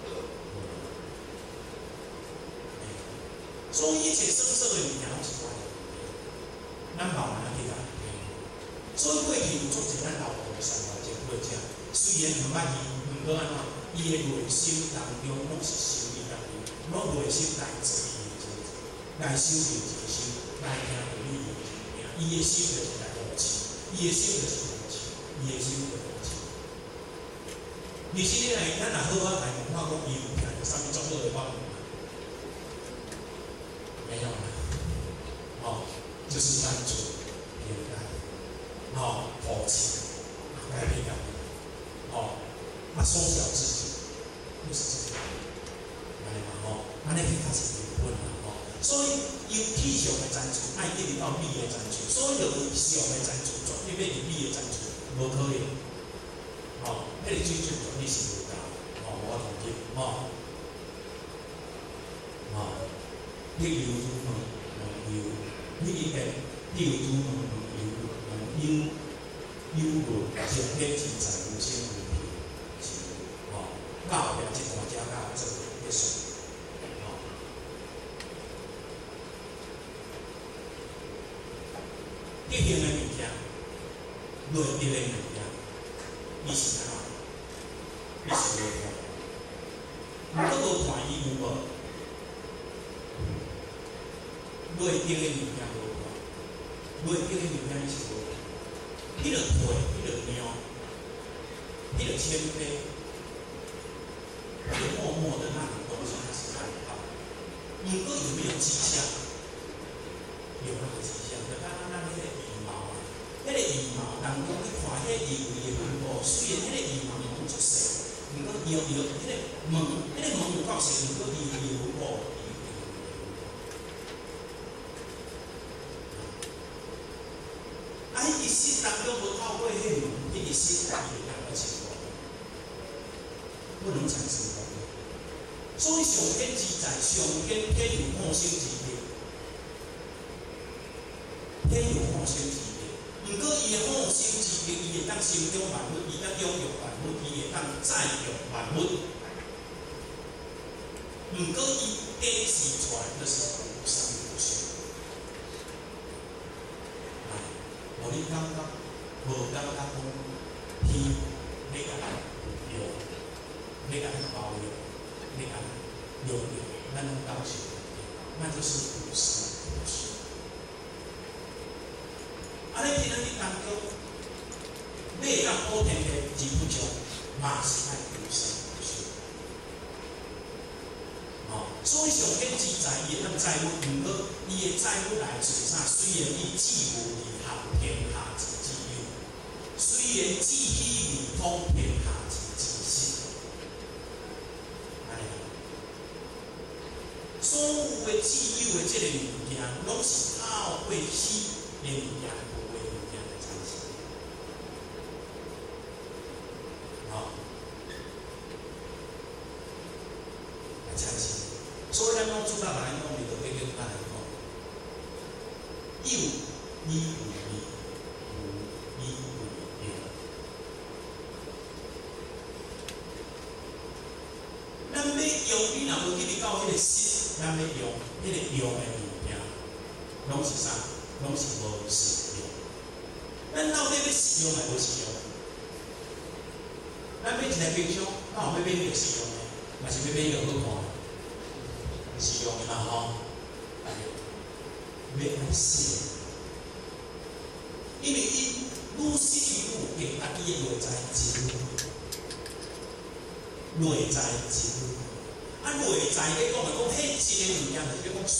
無路。所以一切聲色的物件攏是我的問題，咱慢慢去共伊。所以過去有足濟咱老道的三大前輩者，雖然毋捌伊，毋過按怎，伊的內心當中攏是修伊家己，攏內心來做伊的真，來修煉真心，來聽道理的真。伊的心就是來護持，伊的心就是護持，伊的心就是護持。其實你來，咱若好好來問看講，伊有聽著啥物足好的法門嗎？沒有啦，哦，就是單純簡單，哦，護持，改變家己，哦，啊，縮小自己。按呢彼較是根本啦吼。所以由氣象的層次愛進入到美的層次，所以就相的層次絕對欲入美的層次，無可能。吼，彼個水準絕對是無夠，吼，無法度入，吼。吼，彼猶如問問猶，彼一個彼猶如問問猶問有有論上天自在無生無滅，是吼，到後壁這段才較做結束，吼。德行的物件，內德的物件，伊是按怎？伊是無看，毋過無看伊有無？內德的物件無看，內德的物件伊是無看。彼個退，彼個讓，彼個謙卑，彼個默默的那種東西，他是看不到。毋過有沒有跡象？有那個跡象，就敢若咱彼個羽毛啊，彼個羽毛當中去看彼個羽毛的分布，雖然彼個羽毛毛足細，毋過搖搖彼個毛，彼個毛有夠細，毋過伊的分布。啊，彼個識當中無透過彼個毛，彼個識伊會當來成功，不能產生功德。所以上天自在，上天天有放生之德，天有放生之德。毋過伊的放生之德，伊會當生長萬物，伊當養育萬物，伊會當載育萬物。毋過伊展示出來就是無生無息。來，予恁感覺無感覺講天欲共咱用，欲共咱包容，欲共咱養育，咱攏感受袂著，那就是無生無息。啊！你今仔日當中，你會當保天地而不將，嘛是愛無生無息。哦，所以上天之在，伊會當載物，毋過伊的載物來自啥？雖然伊智無二含天下之智有，雖然智喜二通天下之智識，按呢。所有的智有的這個物件，攏是透過喜的物件、無的物件來產生。吼，來產生。所以咱講主教來講，伊就加簡單來講，有以為味，無以為用。咱欲用，你若無去入到彼個識，咱欲用彼個用的物件，攏是啥？攏是無實用。咱到底欲實用抑無實用？咱買一台冰箱，敢有欲買彼個實用的？嘛是欲買彼個好看？實用的嘛吼？欲愛實，因為伊愈實愈有價值，伊的內在真，內在真。啊，內在咧講來講，彼一个物件就是咧講順，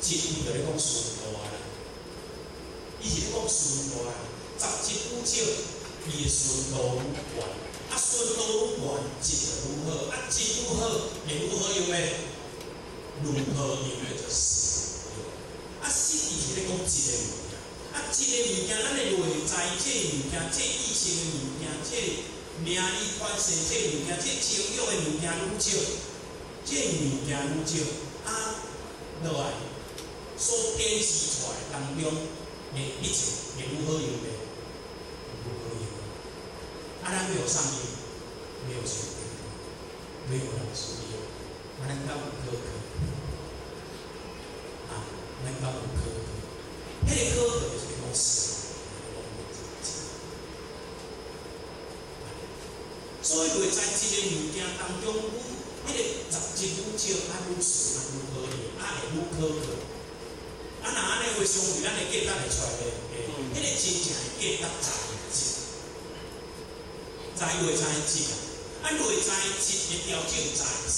真就咧講順路啊啦。伊是咧講順路啊，雜質愈少，伊的順路愈懸。啊，順路愈懸，質就愈好。啊，質愈好，會愈好用的，愈好用的就實用。啊，實伊是咧講一个物件。啊，一个物件，咱的內在這個物件，這意識的物件，這名利權勢這個物件，這情欲的物件愈少，這個物件愈少，啊，落來所展示出來當中的一切會愈好用袂？愈好用。啊，咱欲予啥用？沒有選擇，沒有人使用，啊，咱敢有可可？啊，咱敢有可可？彼個可可就是講實，講所以內在這個物件當中，愈彼個雜質愈少，啊愈順，啊愈好用，啊會愈可靠。啊，若按呢話相對，咱的價值會出來袂？彼個真正的價值在質，在內在質啊！啊，內在質的調整在成，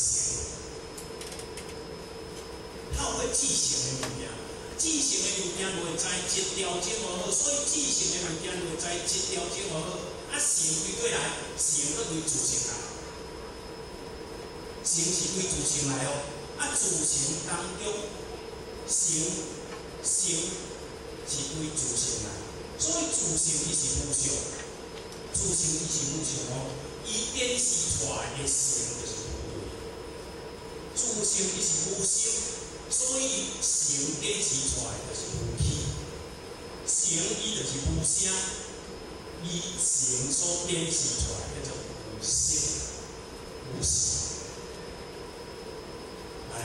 透過智性的物件，智性的物件內在質調整予好，所以智性的物件內在質調整予好，啊，成對過來，成閣對自性來，成是對自性來哦。啊，自性當中，性性是對自性來，所以自性伊是無相，自性伊是無相哦，伊顯示出來的性就是無為。自性伊是無生，所以性顯示出來就是無起。性伊就是無聲，伊性所顯示出來叫做無聲無息。哎，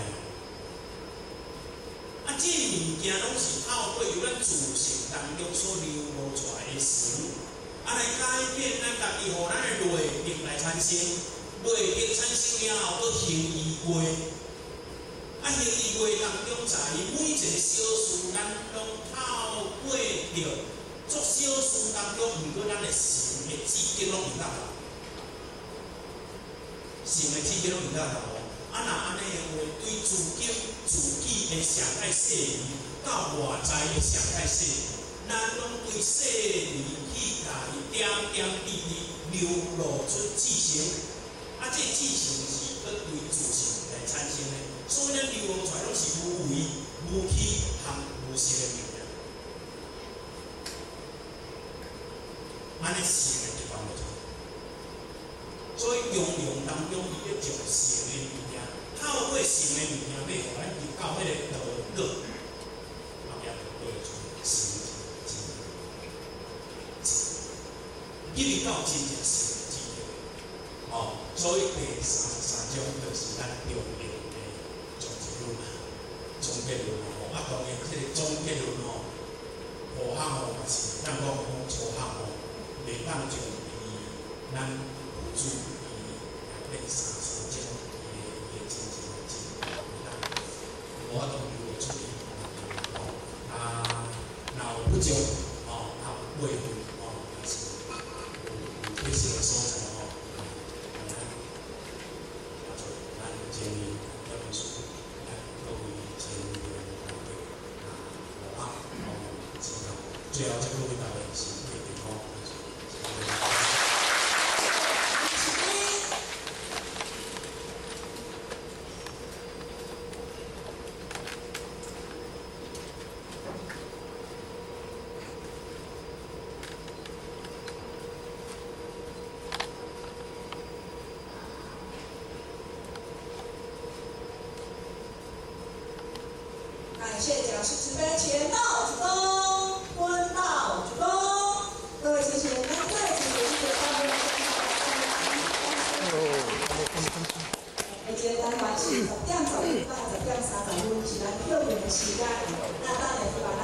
啊，這物件攏是透過由咱自性當中所流露出來的神，啊，來改變咱家己，予咱的內力來產生，內力產生了後，閣行於外。啊，行於外當中，在每一個小事，咱攏透過著做小事當中，毋過咱的神的智見攏有當頭，神的智見攏有當頭哦。啊，若按呢的話，對自己自己的上界細微，到外在的上界細微，咱攏對細微去共伊點點滴滴流露出智性。啊，這智性是閣對自性來產生的，所以咱流露出來攏是無為、無起和無色的物件。按呢性的地方無錯。所以中庸當中，伊咧將性的物件，透過性的物件，欲予咱入到彼個道果，後壁就過出成智，入去到真正性的智慧。哦，所以第33章就是咱中庸的總結論啦，總結論吼，啊，當然這個總結論吼，五項吼嘛是咱講講粗項吼，袂當將伊咱佛祖伊內底33章伊的伊的真正的真，袂當無法度流露出去，吼，啊，若有不足，吼，啊，過分，吼，也是有缺失的所在吼。咱前面這本書，咱各位前面的同學啊，我啊，指導，最後祝各位大家身體健康。感謝講師慈悲前道主公，坤道主公，各位謝謝，咱再次謝謝大家的會這個單元是10點15到10點30分，是咱休閒的時間。那當然希望咱